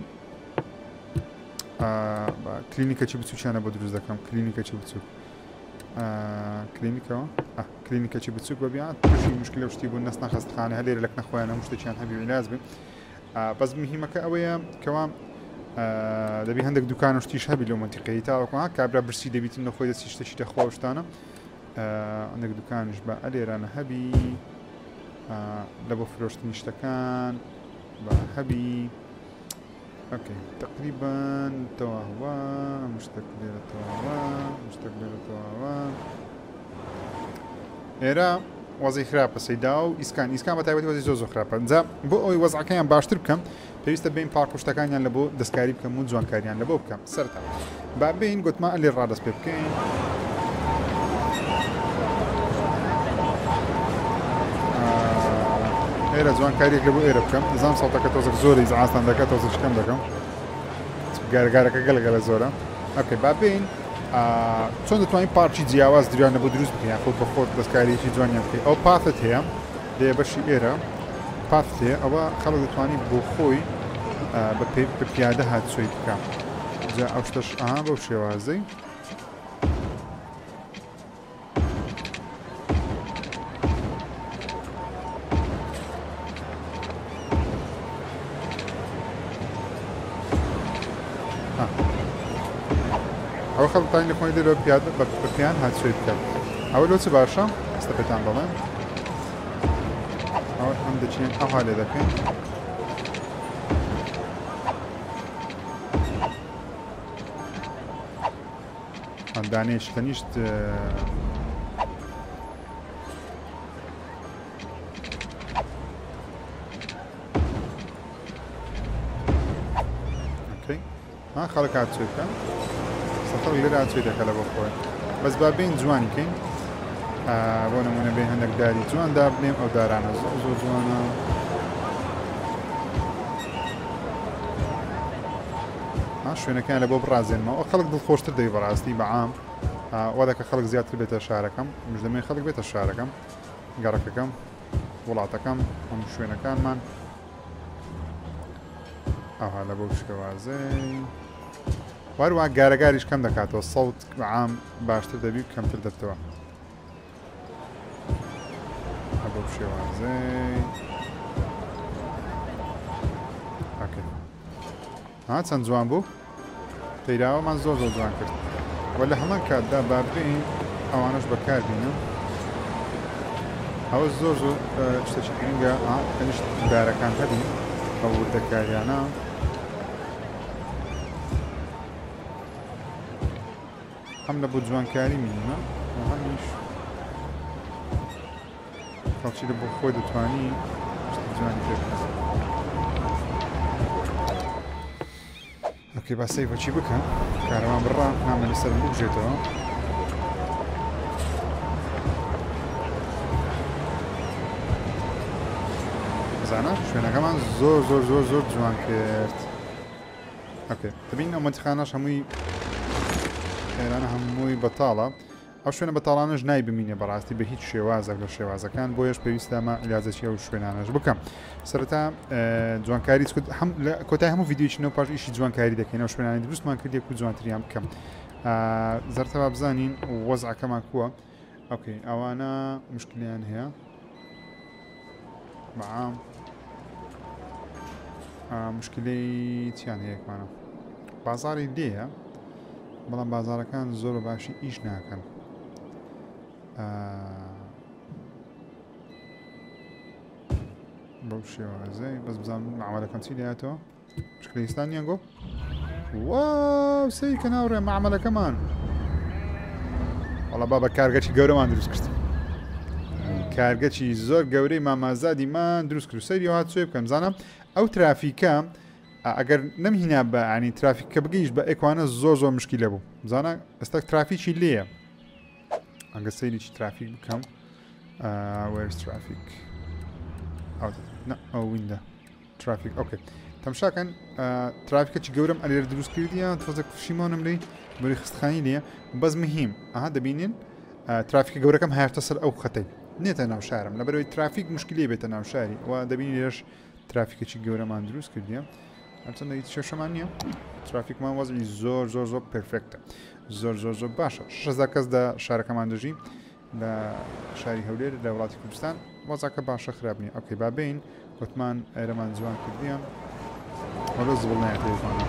کلینیکەکی بچووکیانە بۆ دروست دەکەم کلینیکەکی بچووک کلینیکەوە کلینیکەکی بچووک بەبیان تووشی مشکلە شتی بوون نەستە خەستخانە هەر لێرە لەکنە خۆیان هەموو شتێکیان هەبی عیلاج بن بەس مهمەکە ئەوەیە کەوا دەبی هەندێک دوکان و شتیش هەبی لەو منتیقەی تاوەکو کابرا برسی دەبیتن لە خۆی دەستی شتێکی دەخوا و شتانە هەندێک دوکانیش بە ئەلێرانە هەبی لە بۆ فرۆشتنی شتەکان بە هەبی okay تقریبا تەواوە مشتێک لێرە تەواوە مشتێک لێرە تەواوە ئێرە وەزی خراپە سەیدا و ئیسکان ئیسکان بە تایبەتی وەزی زۆر زۆر خراپە جا بۆ ئەوەی وەزعەکەیان باشتر بکەم پێویستە بین پارک و شتەکانیان لە بۆ دەستکاری بکەم و جوانکاریان لە بۆ بکەم سەرتا با بین گوتمان لێ ڕادەست پێ بکەین. ئێرە جوانکاریەک لە بۆ ئێرە بکەم نظام سەوتەکە تۆزێک زۆری ئازتان دەکات تۆزێک کەم دەکەم گارگارەکە گەلە گەلە زۆرە okay با بین چۆن دەتوانین پارکی جیاواز دریان بۆ دروست بکەین یاخود بە خۆت دەستکاریەکی جوانیان بکەیت ئەو path ت هەیە لێ بەشی ئێرە path ت هەیە ئەوە خەڵک دەتوانانی بۆ خۆی بە پیادە هاتچۆی بکە جا ئەو شتەش ئەها بەو شێوازەی ئەوە خەڵکتانی لە خۆی لێرە پیادە بە پێیان هاتچۆی بکەن ئەوە لۆ چ باشە ئێستا پێتان دەڵێم ئەوە ئەم دەچین ئەوها لێ دەکەین دانێش تەنیشت ها خەڵک هاتوچۆی بکە سەفەر لێرە هاتوچۆی دەکە لە بۆ خۆی بەس با بین جوانی کەین بۆ نمونە بێ هەندێک داری جوان دابنێم ئەو دارانە زۆر زۆر جوانە شوێنەکان لە بۆ بڕازێنمەوە خەڵک دڵخۆشتر دەی بەڕاستی بەعام وا دەکە خەڵک زیاتر بێتە شارەکەم مژدەمێ خەڵک بێتە شارەکەم گەڕەکەکەم وڵاتەکەم هەموو شوێنەکانمان ئەوها لە بۆ شێوازەی وەروە گارەگاریش کەم دەکاتەوە سەوت عام باشتر دەبی و کەمتر دەبتەوە بەو شێوازەی okay ها چەند جوان بوو تەیراوەمان زۆر زۆر جوان کرد و لە هەمان کاتدا با بێین ئەوانەش بەکاربینم ئەوە زۆر زۆر شتێکی گرنگە تەنیشت دارەکان هەبی ئەو وردەکاریانە هەم لە بۆ جوانکاری مینە و هەمیش خەڵکی لە بۆ خۆی دەتوانی شتی جوانی پێ بکات. okay با save ەکی بکەم کارەبام بڕا نامە لەسەرم بکوژێتەوە. زانا شوێنەکەمان زۆر زۆر زۆر زۆر جوان کرد. okay دەبین ئەو مەنتیقانەش هەمووی ئێرانە هەمووی بەتاڵە. ئەو شوێنە بەتاڵانەش نای بمینێ بەڕاستی بە هیچ شێوازێک لە شێوازەکان بۆیەش پێویستە ئەمە عیلاجەکی ئەو شوێنانەش بکەم سەرەتا جوانکاری هەم لە کۆتای هەموو ڤیدیۆی پاش ئیشی جوانکاری دەکەین ئەو شوێنانی دروستمان کردێک و جوانتریان بکەم زەرتە با بزانین وەزعەکەمان کووە okay ئەوانە مشکلیان هەیە بەعام مشکلەی چیان هەیەکمانە بازاری لێیە بەڵام بازاڕەکان زۆر بە باشی ئیش ناکەن. بەو شێوازەی بەس بزانم معاملەکەم چی لاتەوە مشکلەیستانیان گۆ واو سەیر کە ناوڕێ معاملەکەمان وەڵا بابە کارگەچی گەورەمان دروست کرد کارگەچی زۆر گەورەی مامازادیمان دروست کرد سەیری هات سوێ بکەم زانم ئەو ترافیکە ئەگەر نەمهینا بە ینی ترافیک کە بگەیشت بە ئێکوانە زۆر زۆر مشکیلە بوو زانە ئێستا ترافیکی لێیە ئەگە سەیرێکی ترافیک بکەم where's traffic ئەو ویندا ترافیک okay تەمشاکەن ترافیکەکی گەورەم ئەلێر دروست کردیە تۆزێک پشیمانم لی بەری خستخانی لێ بەس مهم ئەها دەبینین ترافیکە گەورەکەم هاتە سەر ئەو خەتەی نێتە ناو شارم لەبەرەوەی ترافیک مشکلی بێتە ناو شاری و دەبینی لێش ترافیکێکی گەورەمان دروست کردیە هەرچەندە هیچ کێشەمان نییە ترافیکمان وەزعی زۆر زۆر زۆر perfect ە زۆر زۆر زۆر باشە 6 کەس لە شارەکەمان دەژی لە شاری هەولێر لە وڵاتی کوردستان وەزعەکە باشە خراپ نییە okay با بین وتمان ئێرەمان جوان کردیە وەلۆ زبڵ نایەتێکانە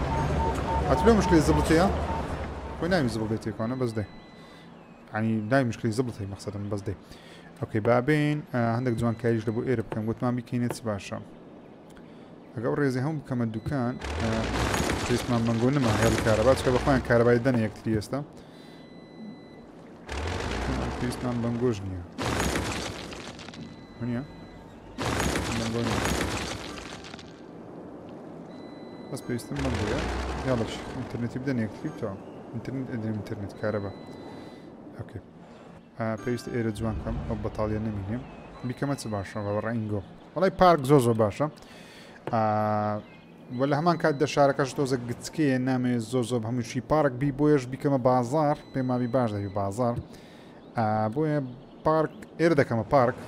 ئەتلۆ مشکلی زبڵتەیە خۆی ناوی زبڵ بێتێکانە بەس دەی ینی ناوی مشکلی زبڵ هەی مەقسەدم بەس دەی okay با بین هەندێک جوانکاریش لە بۆ ئێرە بکەم گوتمان بیکەینە چ باشە ئەگە ئەو ڕێزی هەموو بکەمە دوکان پێویستمان بەنگۆ نما هێڵی کارەبا چکە بەخۆیان کارەبای دەنە یەکتری ئێستا پێویستمان بەنگۆش نییە نییە بەنگۆ نییە بەس پێویستم بەنگۆیە هێڵش ئینتەرنێتی بدەن یەکتری تەواو ئینتەرنێت ئەدرێم ئینتەرنێت کارەبا okay پێویستە ئێرە جوان کەم ئەو بەتاڵیە نەمینێ بیکەمە چ باشە بە ڕەنگۆ وڵی پارک زۆر زۆر باشە وە لە هەمان کات دە شارەکەش تۆزە گچکەیە نامێ زۆر زۆر هەمووشی پارک بی بۆیەش بیکەمە بازار پێماوی باش دەبی بازار بۆیە پارک ئێرە دەکەمە پارک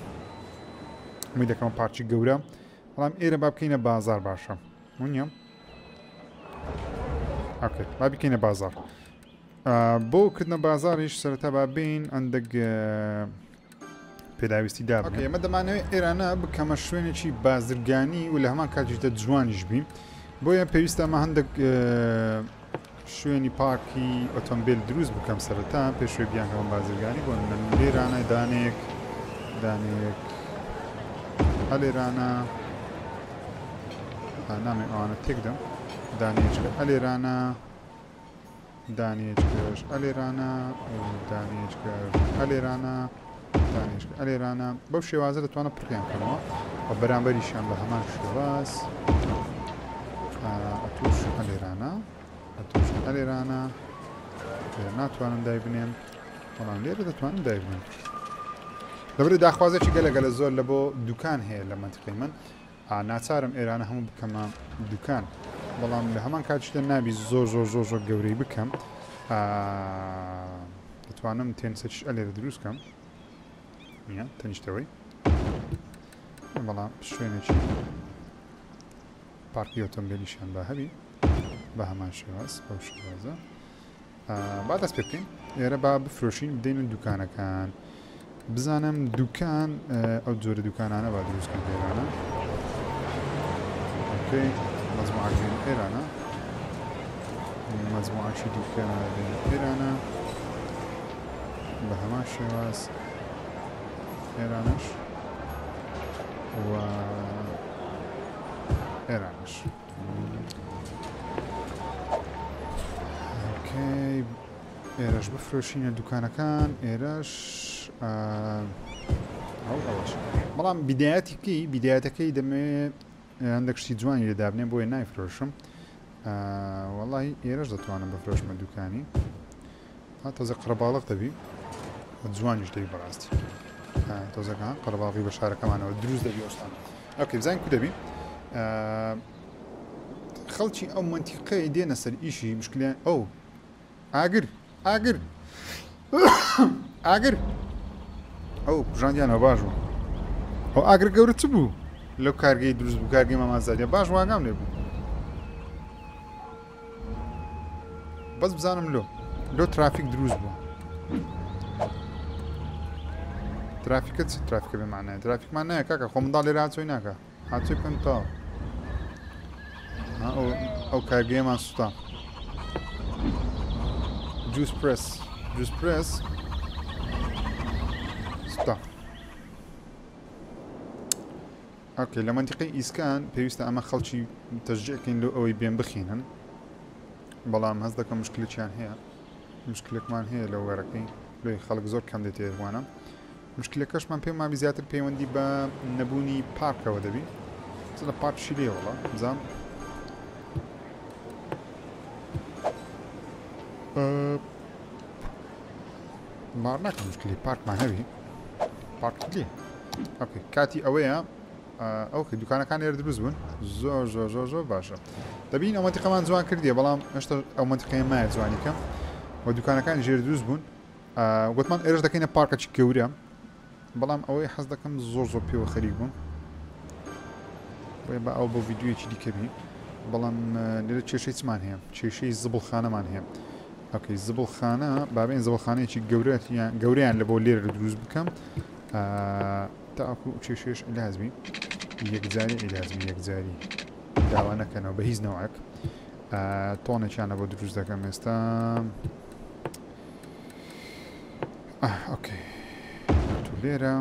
می دەکەمە پارکی گەورە بەڵام ئێرە با بکەینە بازار باشە نیە okay با بکەینە بازار بۆ کردنە بازاریش سەرەتا با بین ئەندەک پێداویستی دابنێ ئێمە دەمانەوێت ئێرانە بکەمە شوێنێکی بازرگانی و لە هەمان کاتیشدا جوانیش بی بۆیە پێویستە ئەمە هەندێک شوێنی پارکی ئۆتۆمبیل دروست بکەم سەرەتا پێشوێ بیانکەمە بازرگانی بۆ من لێرانە دانێک دانێک ئەلێرانە نامێ ئەوانە تێکدەم دانێچکە ئەلێرانە دانێچکەش ئەلێرانە و دانێچکەش ئەلێرانە دانێچکە ئەلێرانە بەو شێوازە دەتوانم پڕیان کەمەوە و بەرامبەریشیان بە هەمان شێواز ئەتوش ئەلێرانە ئەتوش ئەلێرانە لێرە ناتوانم دایبنێم بەڵام لێرە دەتوانم دایبنێم لەبەر داخوازێکی گەلە گەلە زۆر لە بۆ دوکان هەیە لە مەنتیقەی من ناچارم ئێرانە هەموو بکەمە دوکان بەڵام لە هەمان کاتیشدا نابی زۆر زۆر زۆر زۆر گەورەی بکەم دەتوانم تێنسەکیش ئەلێرە دروست کەم نییە تەنیشتەوەی بەڵام شوێنێکی پارکی ئۆتۆمبیلیشیان بە هەبی بە هەمان شێواز بەو شێوازە با دەست پێ بکەین ئێرە با بفرۆشین بدەینە دوکانەکان بزانم دوکان ئەو جۆرە دوکانانە با دروستکەن ئێرانە okay مەجموعەکەین ئێرانە مەجموعەکی دیکە ئێرانە بە هەمان شێواز ئێرانش و ئێرانش okay ئێرەش بفرۆشینە دوکانەکان ئێرەش ئەو ئەوەش بەڵام بیدایەتەکەی بیدایەتەکەی دەمەوێت هەندێک شتی جوانی لێ دابنێ بۆیە نایفرۆشم. وەڵی ئێرەش دەتوانم بفرۆشمە دوکانی ها تۆزە قەرەباڵغ دەبی و جوانیش دەبی بەڕاستی تۆزەکە قەرەباڵغی بە شارەکەمانەوە دروست دەبی ئۆستان okay بزانین کو دەبی خەڵکی ئەو منتیقەی دێنە سەر ئیشی مشکلیان ئەو ئاگر ئاگر ئاگر ئەو کوژاندیانەوە باش بوو ئەو ئاگر گەورە چ بوو لەو کارگەی دروست بوو کارگەی مامازادە باش واگام لێ بوو بەس بزانم لۆ لۆ ترافیک دروست بوو ترافیکە چ ترافیکە بێ معنای ترافیکمان نایە کاکە خۆ منداڵ لێرە هاچۆی ناکە هاچۆی بکەن تەواو ئەو کارگەیەمان سوتا juice press juice press سوتا okay لە مەنتیقەی ئیسکان پێویستە ئەمە خەڵکی تەشجیع کەین لۆ ئەوەی بێن بخینن بەڵام هەست دەکەم مشکلێکیان هەیە مشکلێکمان هەیە لە وەرەکەی لۆی خەڵک زۆر کەم دێتێ وانە مشکلەکەشمان پێم وابی زیاتر پەیوەندی بە نەبوونی پارکەوە دەبی لە پارکشی لێ وڵا بزانم باوەڕ ناکەم مشکلی پارکمان هەبی پارک لێ okay کاتی ئەوەیە okay دوکانەکان لێرە دروست بوون زۆر زۆر زۆر زۆر باشە دەبین ئەو منتیقەمان جوان کردیە بەڵام هێشتا ئەو منتیقەیە مایە جوانی کەم و دوکانەکان ژێر دروست بوون گوتمان ئێرش دەکەینە پارکەکی گەورە بەڵام ئەوەی حەز دەکەم زۆر زۆر پێوە خەریک بووم بۆیە با ئەو بۆ ڤیدیۆیەکی دیکە بی بەڵام لێرە کێشەی چمان هەیە کێشەی زبڵخانەمان هەیە okay زبڵخانە بابین زبڵخانەیەکی گەورەیان گەورەیان لە بۆ لێرە دروست بکەم تاکو کێشێش عیلاج بی یەکجاری عیلاج بی یەکجاری داوا نەکەنەوە بە هیچ نەوەک تۆنێکیانە بۆ دروست دەکەم ئێستا okay تو لێرە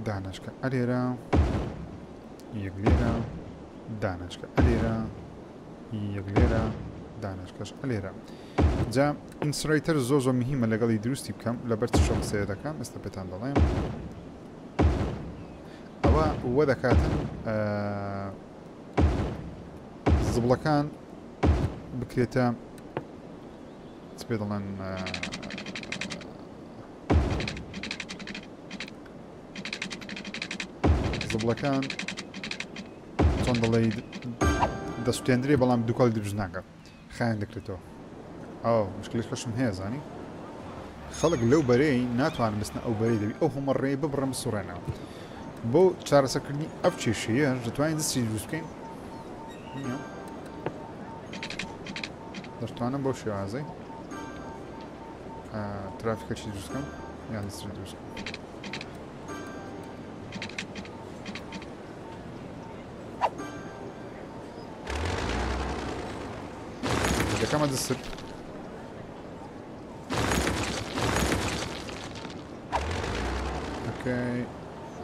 دانەچکە ئەلێرە یەک لێرە دانەچکە ئەلێرە یەک لێرە دانەچکەش ئەلێرە جا incinerator زۆر زۆر مهمە لەگەڵی دروستی بکەم لەبەر چ شەو قسەیە دەکەم ئێستا پێتان دەڵێم ئەوە وە دەکاتن زبڵەکان بکرێتە چ پێ دەڵێن زبڵەکان چۆن دەڵێی دەسوتێندرێ بەڵام دووکەڵی دروست ناکات خایەن دەکرێتەوە ئەو مشکلەکەشم هەیە زانی خەڵک لەو بەرەی ناتوانن بستنە ئەو بەرەی دەبی ئەو هەمە ڕێ ببڕم سوڕێنەوە بۆ چارەسەرکردنی ئەو کێشەیە دەتوانین دەستی دروست بکەین دەشتوانم بەو شێوازەی ترافیکەکی دروست بکەم یان دەستی دروست بکەم دەکەمە دەست okay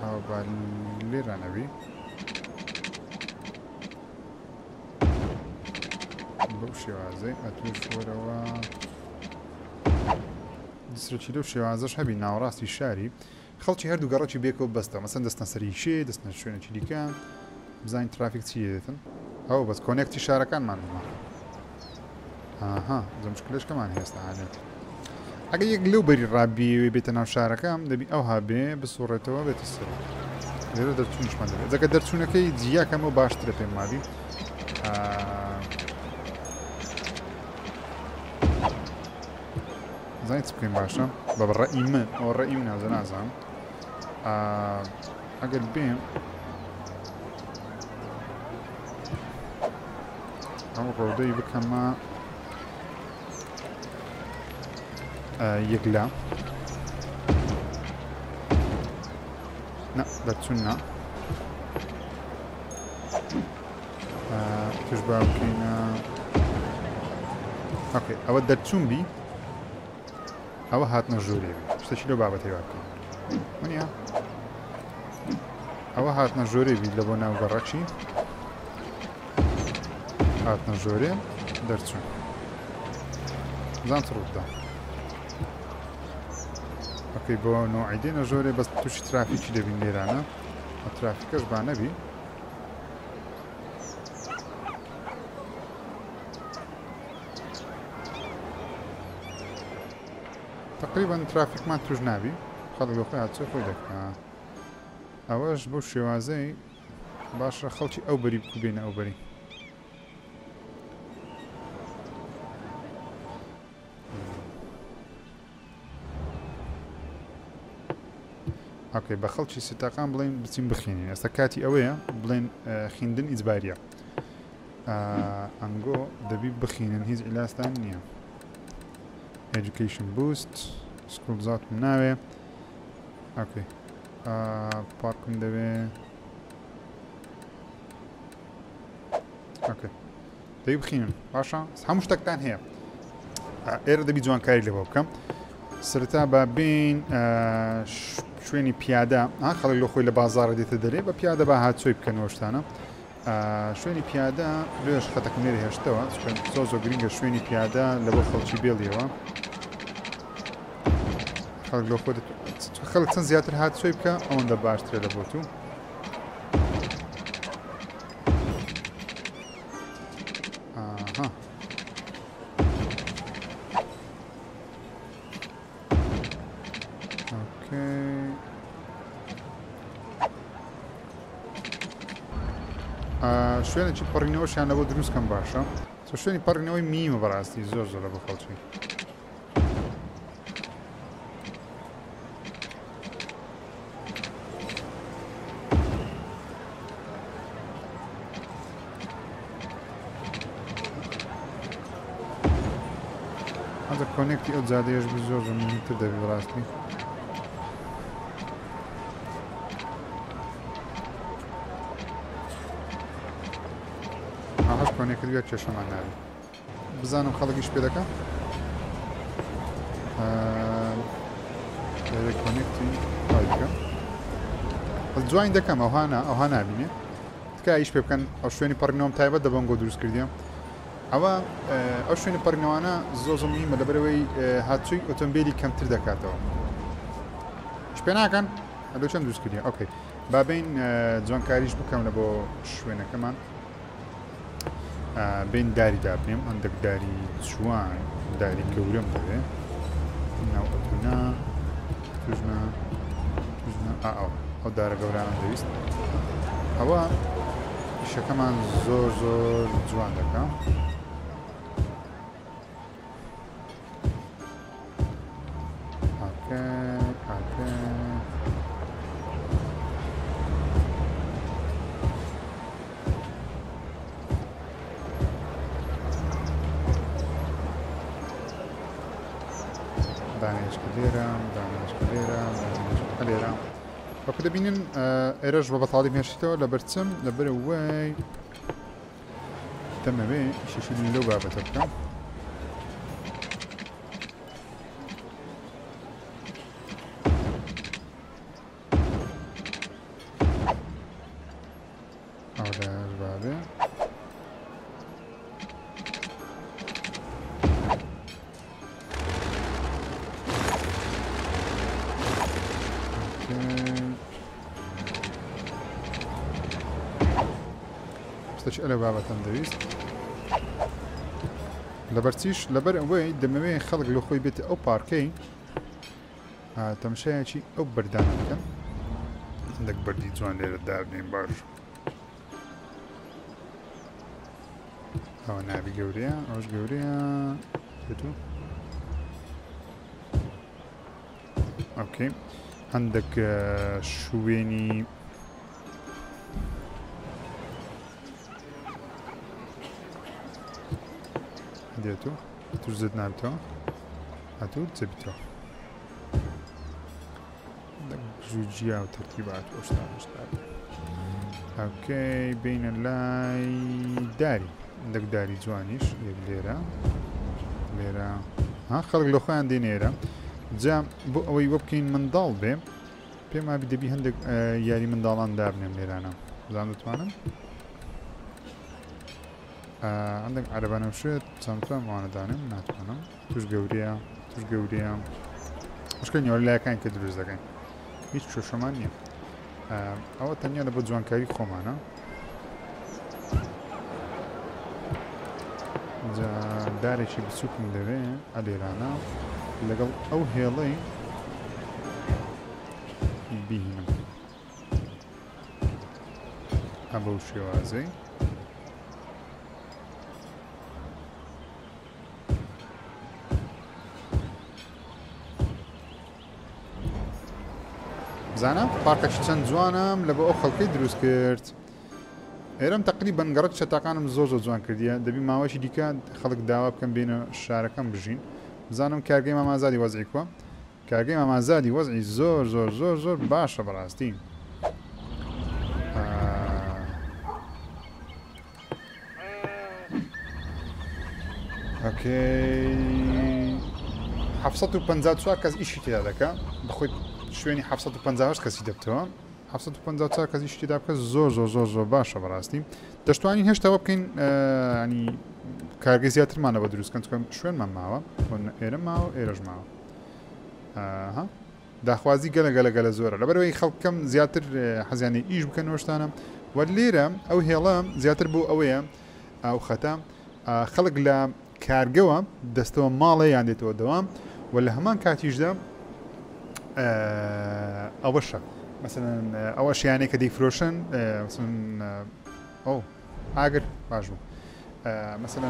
ئەو با لێرە نەبی بەو شێوازەی ئەتوش وەرەوە دسرەکی لەو شێوازەش هەبی ناوەڕاستی شاری خەڵکی هەردوو گەڕەکی بێکەوە بەستە مەسەن دەستنە سەری شێ دەستنە شوێنێکی دیکە بزانین ترافیک چی دێتن ئەو بەس connect ی شارەکانمان هەما ئاها زەمشکلشکەمان هێستا هاێت ئەگەر یەک لەو بەری ڕابیەوێ بێتە ناو شارەکەم دەبی ئەوها بێ بسوڕێتەوە بێتە سەر لێرە دەرچوونیشمان دەبێت جەکە دەرچوونەکەی جیاکەمەوە باشترە پێم وابی زانین چ بکەین باشە بە ڕەئی من ئەوە ڕەئی من نازە نازانم ئەگەر بێم ئەو ڕۆدەی بکەمە یەکلا نا دەرچوون نا توش با بکەینە okay ئەوە دەرچوون بی ئەوە هاتنە ژوورێ بی شتێکی لەو بابەتەی وا بکەین ونیە ئەوە هاتنە ژۆرێ بی لە بۆ ناو گەڕەکی هاتنە ژۆرێ دەرچوون زان چ ڕوودا okay بۆ نۆعی دێنە ژۆرێ بەس تووشی ترافیکی دەبین لێرانە ترافیکەش با نەبی. تقریبا ترافیکمان توش نابی خەڵک لە خۆی هاتوچۆی خۆی دەکا ئەوەش بەو شێوازەی باشە خەڵکی ئەو بەری بکو بێنە ئەو بەری. ئۆکەی بە خەڵکی سیتاقان بڵێن بچین بخینین ئێستا کاتی ئەوەیە بڵێن خیندن ئیجباریە ئەنگۆ دەبی بخینن هیچ ئیلاستان نییە Education Boost سکول زاتم ناوێ ئۆکەی پارکم دەوێ ئۆکەی دەی بخینن باشە هەموو شتەکتان هەیە ئێرە دەبی جوانکاری لەوە بکەم سەرتا بە بین شوێنی پیادە خەڵک لە خۆی لە بازارە دێتە دەرێ بە پیادە بە هاتچۆی بکەنەوە شتانە شوێنی پیادە لێش خەتەکم لێرە هێشتەوە زۆر زۆر گرنگە شوێنی پیادە لە بۆ خەڵکی بێڵیەوە خەڵک لۆ خۆ خەڵک چەند زیاتر هاتچۆی بکە ئەوەندە باشترە لە بۆ تو ئاها ئۆکەی شوێنێکی پەڕینەوەشیان لەبۆ دروست کەم باشە شوێنی پەڕینەوەی میمە بەڕاستی زۆر زۆرە بۆ خەڵکی هەندە connect ی ئەو جادەیەش بی زۆر زۆر مهمتر دەبی بەڕاستی ئاهاش connect بێت کێشەمان نابێت بزانم خەڵک ئیش پێ دەکا لێرە connect ی ئای بکە بەس join دەکەم ئەوها نا ئەوها نابینێ تکایە ئیش پێ بکەن ئەو شوێنی پەڕینەوەم تایبەت دەبەنگۆ دروست کردیە ئەوە ئەو شوێنی پەڕینەوانە زۆر زۆر مهمە لەبەرەوەی هاتووی ئۆتۆمبیلی کەمتر دەکاتەوە ئیش پێ ناکەن ئەلۆ چەند دروست کردیە okay بابین جوانکاریش بکەم لە بۆ شوێنەکەمان بین داری دابنێم هەندێک داری جوان داری گەورەم دەوێ ناو ئەتونا توژنا توژنا ئەو ئەو دارە گەورانم دەویست ئەوە ئیشەکەمان زۆر زۆر جوان دەکا okay okay دانێشکە لێرە دانێشکە لێرە دانێشکە لێرە وەکو دەبینن ئێرەش بە بەتاڵی هێشتەوە لەبەرچم لەبەرەوەی دەمەوێ ئیشێکی لەو بابەتە بکەم. ئەوەش بابێ. شتێکی ئەلە بابەتەم دەویست لەبەر چیش لەبەر ئەوەی دەمەوێ خەڵک لە خۆی بێتە ئەو پارکەی تەمشایەکی ئەو بەردانە بکەن هەندێک بەردی جوان لێرە دابنێن باش ئەوە نابی گەورەیە ئەوش گەورەیە پێتو okay هەندێک شوێنی دێتو توش زد نابیتەوە هاتوو جەبیتەوە جوجیا و تەرتیبات و شتانشتا okay بینە لای داری دەک داری جوانیش یەک لێرە لێرە ها خەڵک لە خۆیان دێنێرە جا بۆ ئەوەی وە بکەین منداڵ بێ پێم وابی دەبی هەندێک یاری منداڵان دابنێم لێرانە بزانم دەتوانم هەندێک عەرەبانە شێت چەندتوان ئەوانە دانێم ناتوانم توش گەورەیە توش گەورەیە مشکل نیوە لایەکان کە دروست دەکەین هیچ کێشەمان نییە ئەوە تەنیا لە بۆ جوانکاری خۆمانە دارێکی بچووکم دەوێ ئەلێرانە لەگەڵ ئەو هێڵەی بینم ئەبەو شێوازەی بزانە پارکەکی چەند جوانم لە بۆ ئەو خەڵکەی دروست کرد ئێرەم تقریبا گەڕک چەتاکانم زۆر زۆر جوان کردیە دەبی ماوەشی دیکە خەڵک داوا بکەم بێنە شارەکەم بژین بزانم کارگەی مامازادی وەزعی کووە کارگەی مامازادی وەزعی زۆر زۆر زۆر زۆر باشە بەڕاستی ئۆکەی 754 کەس ئیشی تێدا دەکا بەخۆی شوێنی 758 کەسی دەبتەوە 754 کەس ئیشی تێدا بکە زۆر زۆر زۆر زۆر باشە بەڕاستی دەشتوانین هێشتاوە بکەین ینی کارگەی زیاترمانە بە دروستکەن چکەم شوێنمان ماوە ئێرە ماوە ئێرەش ماوە ها داخوازی گەلە گەلە گەلە زۆرە لەبەرئەوەی خەڵک کەم زیاتر حەزیان لێ ئیش بکەن شتانە و لێرە ئەو هێڵە زیاتر بۆ ئەوەیە ئەو خەتە خەڵک لە کارگەوە دەستەوە ماڵێ یان دێتەوە دەوام و لە هەمان کاتیشدا ئەوەشە مەسەن ئەوە شیانەی کە دەیفرۆشن ئەو ئاگر باش بوو مەسەن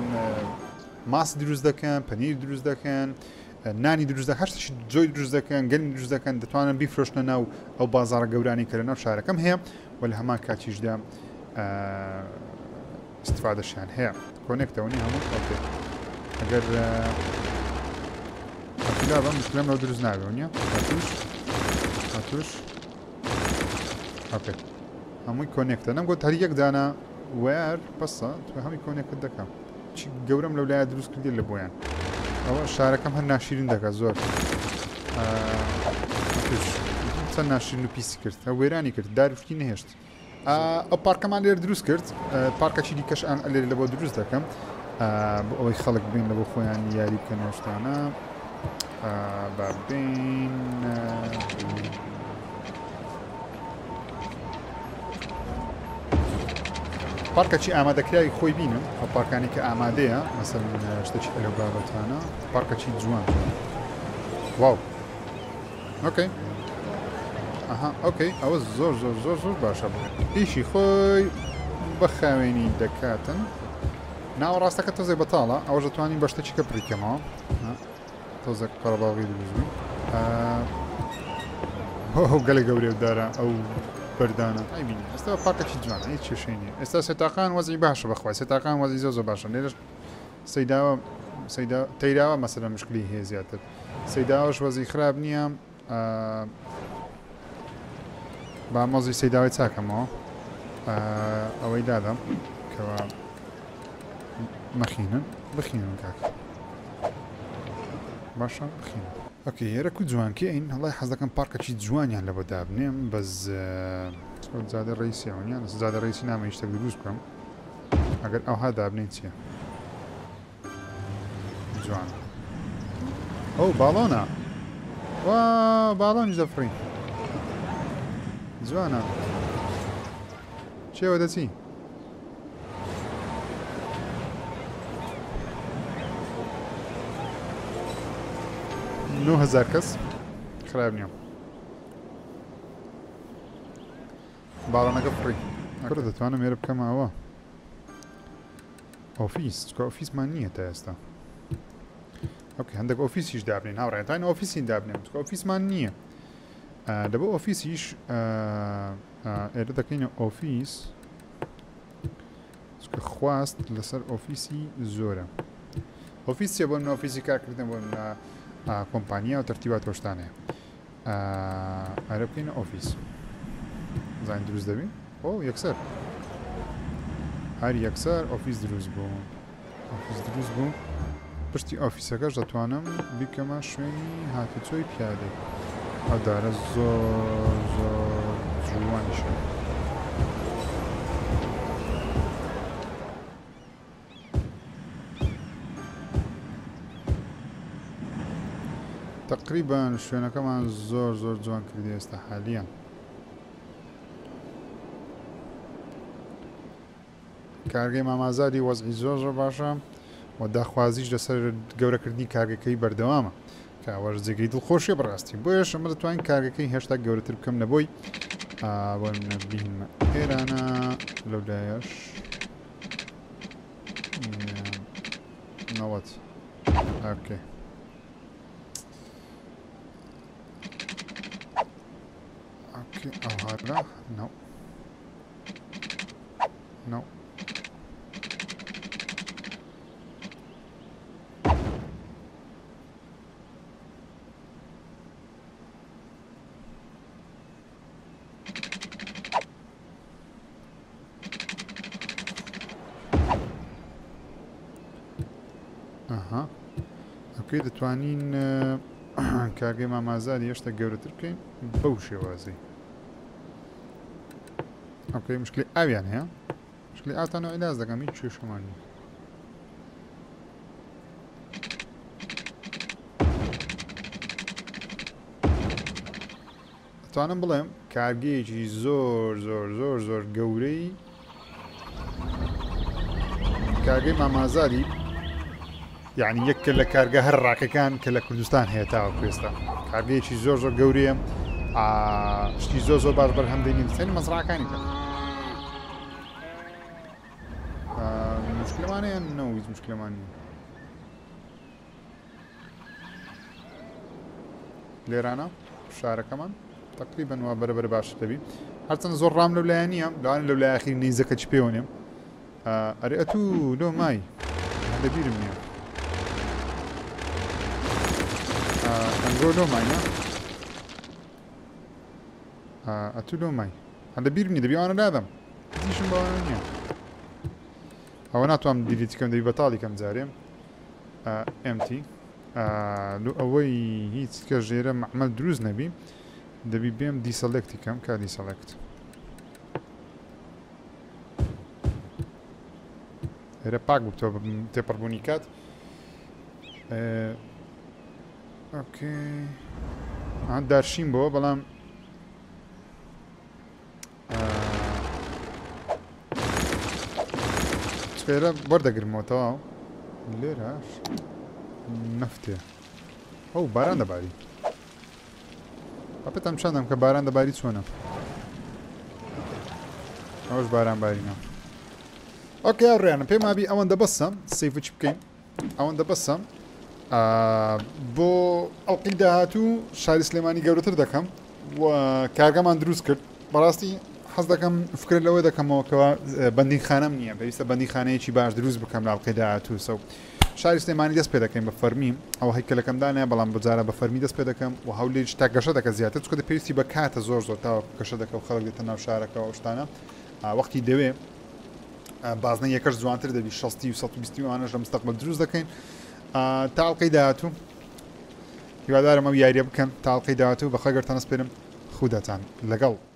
ماست دروست دەکەن پەنیر دروست دەکەن نانی دروست دەکەن هەر شتێکی جۆی دروست دەکەن گەنم دروست دەکەن دەتوانن بیفرۆشنە ناو ئەو بازاڕە گەورانەی کە لەناو شارەکەم هەیە و لە هەمان کاتیشدا استفادەشیان هەیە connect ەوە نیە هەموو okay ئەگەر هاتولا بە مشکلەم لەو دروست نابێ نیە هاتوش هاتوش okay هەمووی connect ە نەمگوت هەر یەک دانە wire بەسە هەمووی connect دەکەم چی گەورەم لەو لایە دروست کردی لە بۆیان ئەوە شارەکەم هەر ناشیرین دەکات زۆر چەند ناشرین و پیسی کرد ئەو وێرانی کرد داروشتی نەهێشت ئەو پارکەمان لێر دروست کرد پارکەچی دیکەش ئەن لێر لە بۆ دروست دەکەم بۆ ئەوەی خەڵک بین لە بۆ خۆیان یاری بکەن شتانە با بین پارکەچی ئامادەکراوی خۆی بینم ئەو پارکانی کە ئامادەیە مەسەن شتێکی ئەلو بابەتانە پارکەچی جوان جوان wow okay ئەها okay ئەوە زۆر زۆر زۆر زۆر باشە بوو ئیشی خۆی بەخاوێنی دەکاتن ناوە ڕاستەکە تۆزێک بەتاڵە ئەوە دەتوانین بە شتێکی کە پڕیکەمەوە تۆزێک قەرەباڵغی دروست بوو ئەو گەلە گەورەی و دارە ئەو بەردانە ئەیبینی ئێستا پارکێکی جوانە هیچ کێشەی نییە ئێستا سێتاقان وەزعی باشە بەخوای سێتاقان وەزعی زۆر زۆر باشە لێرەش سەیداوە سەیدا تەیراوە مەسەلە مشکلی هەیە زیاتر سەیداوەش وەزی خراپ نییە با مەزی سەیداوی چاکەمەوە ئەوەی دادەم کەوا مەخینن بخینن کاک باشە بخینن okay ئێرە کو جوانکەین هەڵی حەز دەکەم پارکەکی جوانیان لە بۆ دابنێم بەس زادە ڕیسی ئەویان زادە ڕیسی نامە شتێک دروست بکەم ئەگەر ئەوها دابنێن چییە جوان ئەو باڵۆنە وا باڵۆنیش دەفڕی جوانە چێوە دەچی 9000 کەس خراپ نییە باڵۆنەکە فڕی ئەگەر دەتوانم ئێرە بکەمە ئەوە ئۆفیس چکە ئۆفیسمان نییە تا ئێستا okay هەندێک ئۆفیسیش دابنین هاوڕێتان ئۆفیسی دابنێن چکە ئۆفیسمان نییە دەبۆ ئۆفیسیش ئێرە دەکەینە ئۆفیس چکە خواست لەسەر ئۆفیسی زۆرە ئۆفیس چیە بۆ ئۆفیسی کارکردن بۆ کۆمپانیا و تەرتیبات هۆشتانەیە ئەرە بکەینە ئۆفیس زین دروست دەبی ئۆ یەکسەر هەر یەکسەر ئۆفیس دروست بوو ئۆفیس دروست بوو پشتی ئۆفیسەکەش دەتوانم بیکەمە شوێنی هاتوچۆی پیادەی ئەو دارە زۆر زۆر جوانیشە. تقریبا شوێنەکەمان زۆر زۆر جوان کردی ئێستا حالیان کارگەی مامازادی وەزعی زۆر زۆر باشە و داخوازیش لەسەر گەورەکردنی کارگەکەی بەردەوامە. کاوەش جێگەی دڵخۆشیە بەڕاستی بۆیەش ئەمە دەتوانین کارگەکەی هێشتا گەورەتر بکەم لە بۆی بۆ بینمە ئێرانە لەو لایەش نەوەت ئۆکێ ئۆکێ ئەوهادا نەو نەو ئەها ئۆکەی دەتوانین کارگەی مامازاری هێشتا گەورەتر بکەین بەو شێوازی ئۆکەی مشکلی ئاویان هەیە مشکلی ئاوتان و عیلاج دەکەم هیچ کێشەمان نییە ئەتوانم بڵێم کارگەیەکی زۆر زۆر زۆر زۆر گەورەی کارگەی مامازاری یعنی یەکە لە کارگە هەر ڕاکەکان کە لە کوردستان هەیە تاوەکو ئێستا کارگەیەکی زۆر زۆر گەورەیە شتی زۆر زۆر باش بەرهەم دێنین سەری مەزراکانی کە مشکلەمانەیە نەو هیچ مشکلەمان نیە لێرانە شارەکەمان تقریبا وا بەرە بەرە باشتر دەبی هەرچەند زۆر ڕام لەو لایە نییە لەوانە لەو لای ئاخری نەیزەکە چ پێوە نێم ئەرێ ئەتوو لۆ مای لەبیرم نییە ئەنگۆ لۆ ماینە ئەتوو لۆ مای هەندە بیرم نییە دەبی ئەوانە لادەم دیشم بەوانە نییە ئەوە ناتوانم دیلیتی کەم دەبی بەتاڵی کەم جارێ ئەمتی لۆ ئەوەی هیچ کە ژێرە معمل دروست نەبی دەبی بێم deselect ی کەم کا deselect ئێرە پاک بووتەوە تێپەڕبوونی کات okay دارشین بۆ بەڵام چێرە وەردەگرمەوە تەواو لێرەش نەفتێ ئەو باران دەباری پێتان پیشاندەم کە باران دەباری چۆنە ئەوش باران بارینە okay ڕێیانە پێم وابی ئەوەندە بەسە save چ بکەین ئەوەندە بەسە بۆ ئەڵقەی داهاتوو شاری سلێمانی گەورەتر دەکەم و کارگەمان دروست کرد بەڕاستی حەز دەکەم فکرە لەوە دەکەمەوە کەوا بەندینخانەم نییە پێویستە بەندیخانەیەکی باش دروست بکەم لە ئەڵقەی داهاتوو so شاری سلێمانی دەست پێ دەکەین بە فەرمی ئەوە هەیکەلەکەم دانایە بەڵام بەجارە بە فەرمی دەست پێ دەکەم و هەولێریش تا گەشە دەکە زیاتر چونکە پێویستی بە کاتە زۆر زۆر تاوەکو گەشە دەکە و خەڵک دێتە ناو شارەکەەوە ئەو شتانە وەختی دەوێ بازنە یەکەش جوانتر دەبی 60 و 120 ئەوانەش لە مستەقبل دروست دەکەین تا ئەڵقەی داهاتوو هیوادارم ئەو یاریە بکەن تا ئەڵقەی داهاتوو بەخوای گەورەتان ئەسپێرم خوداتان لەگەڵ.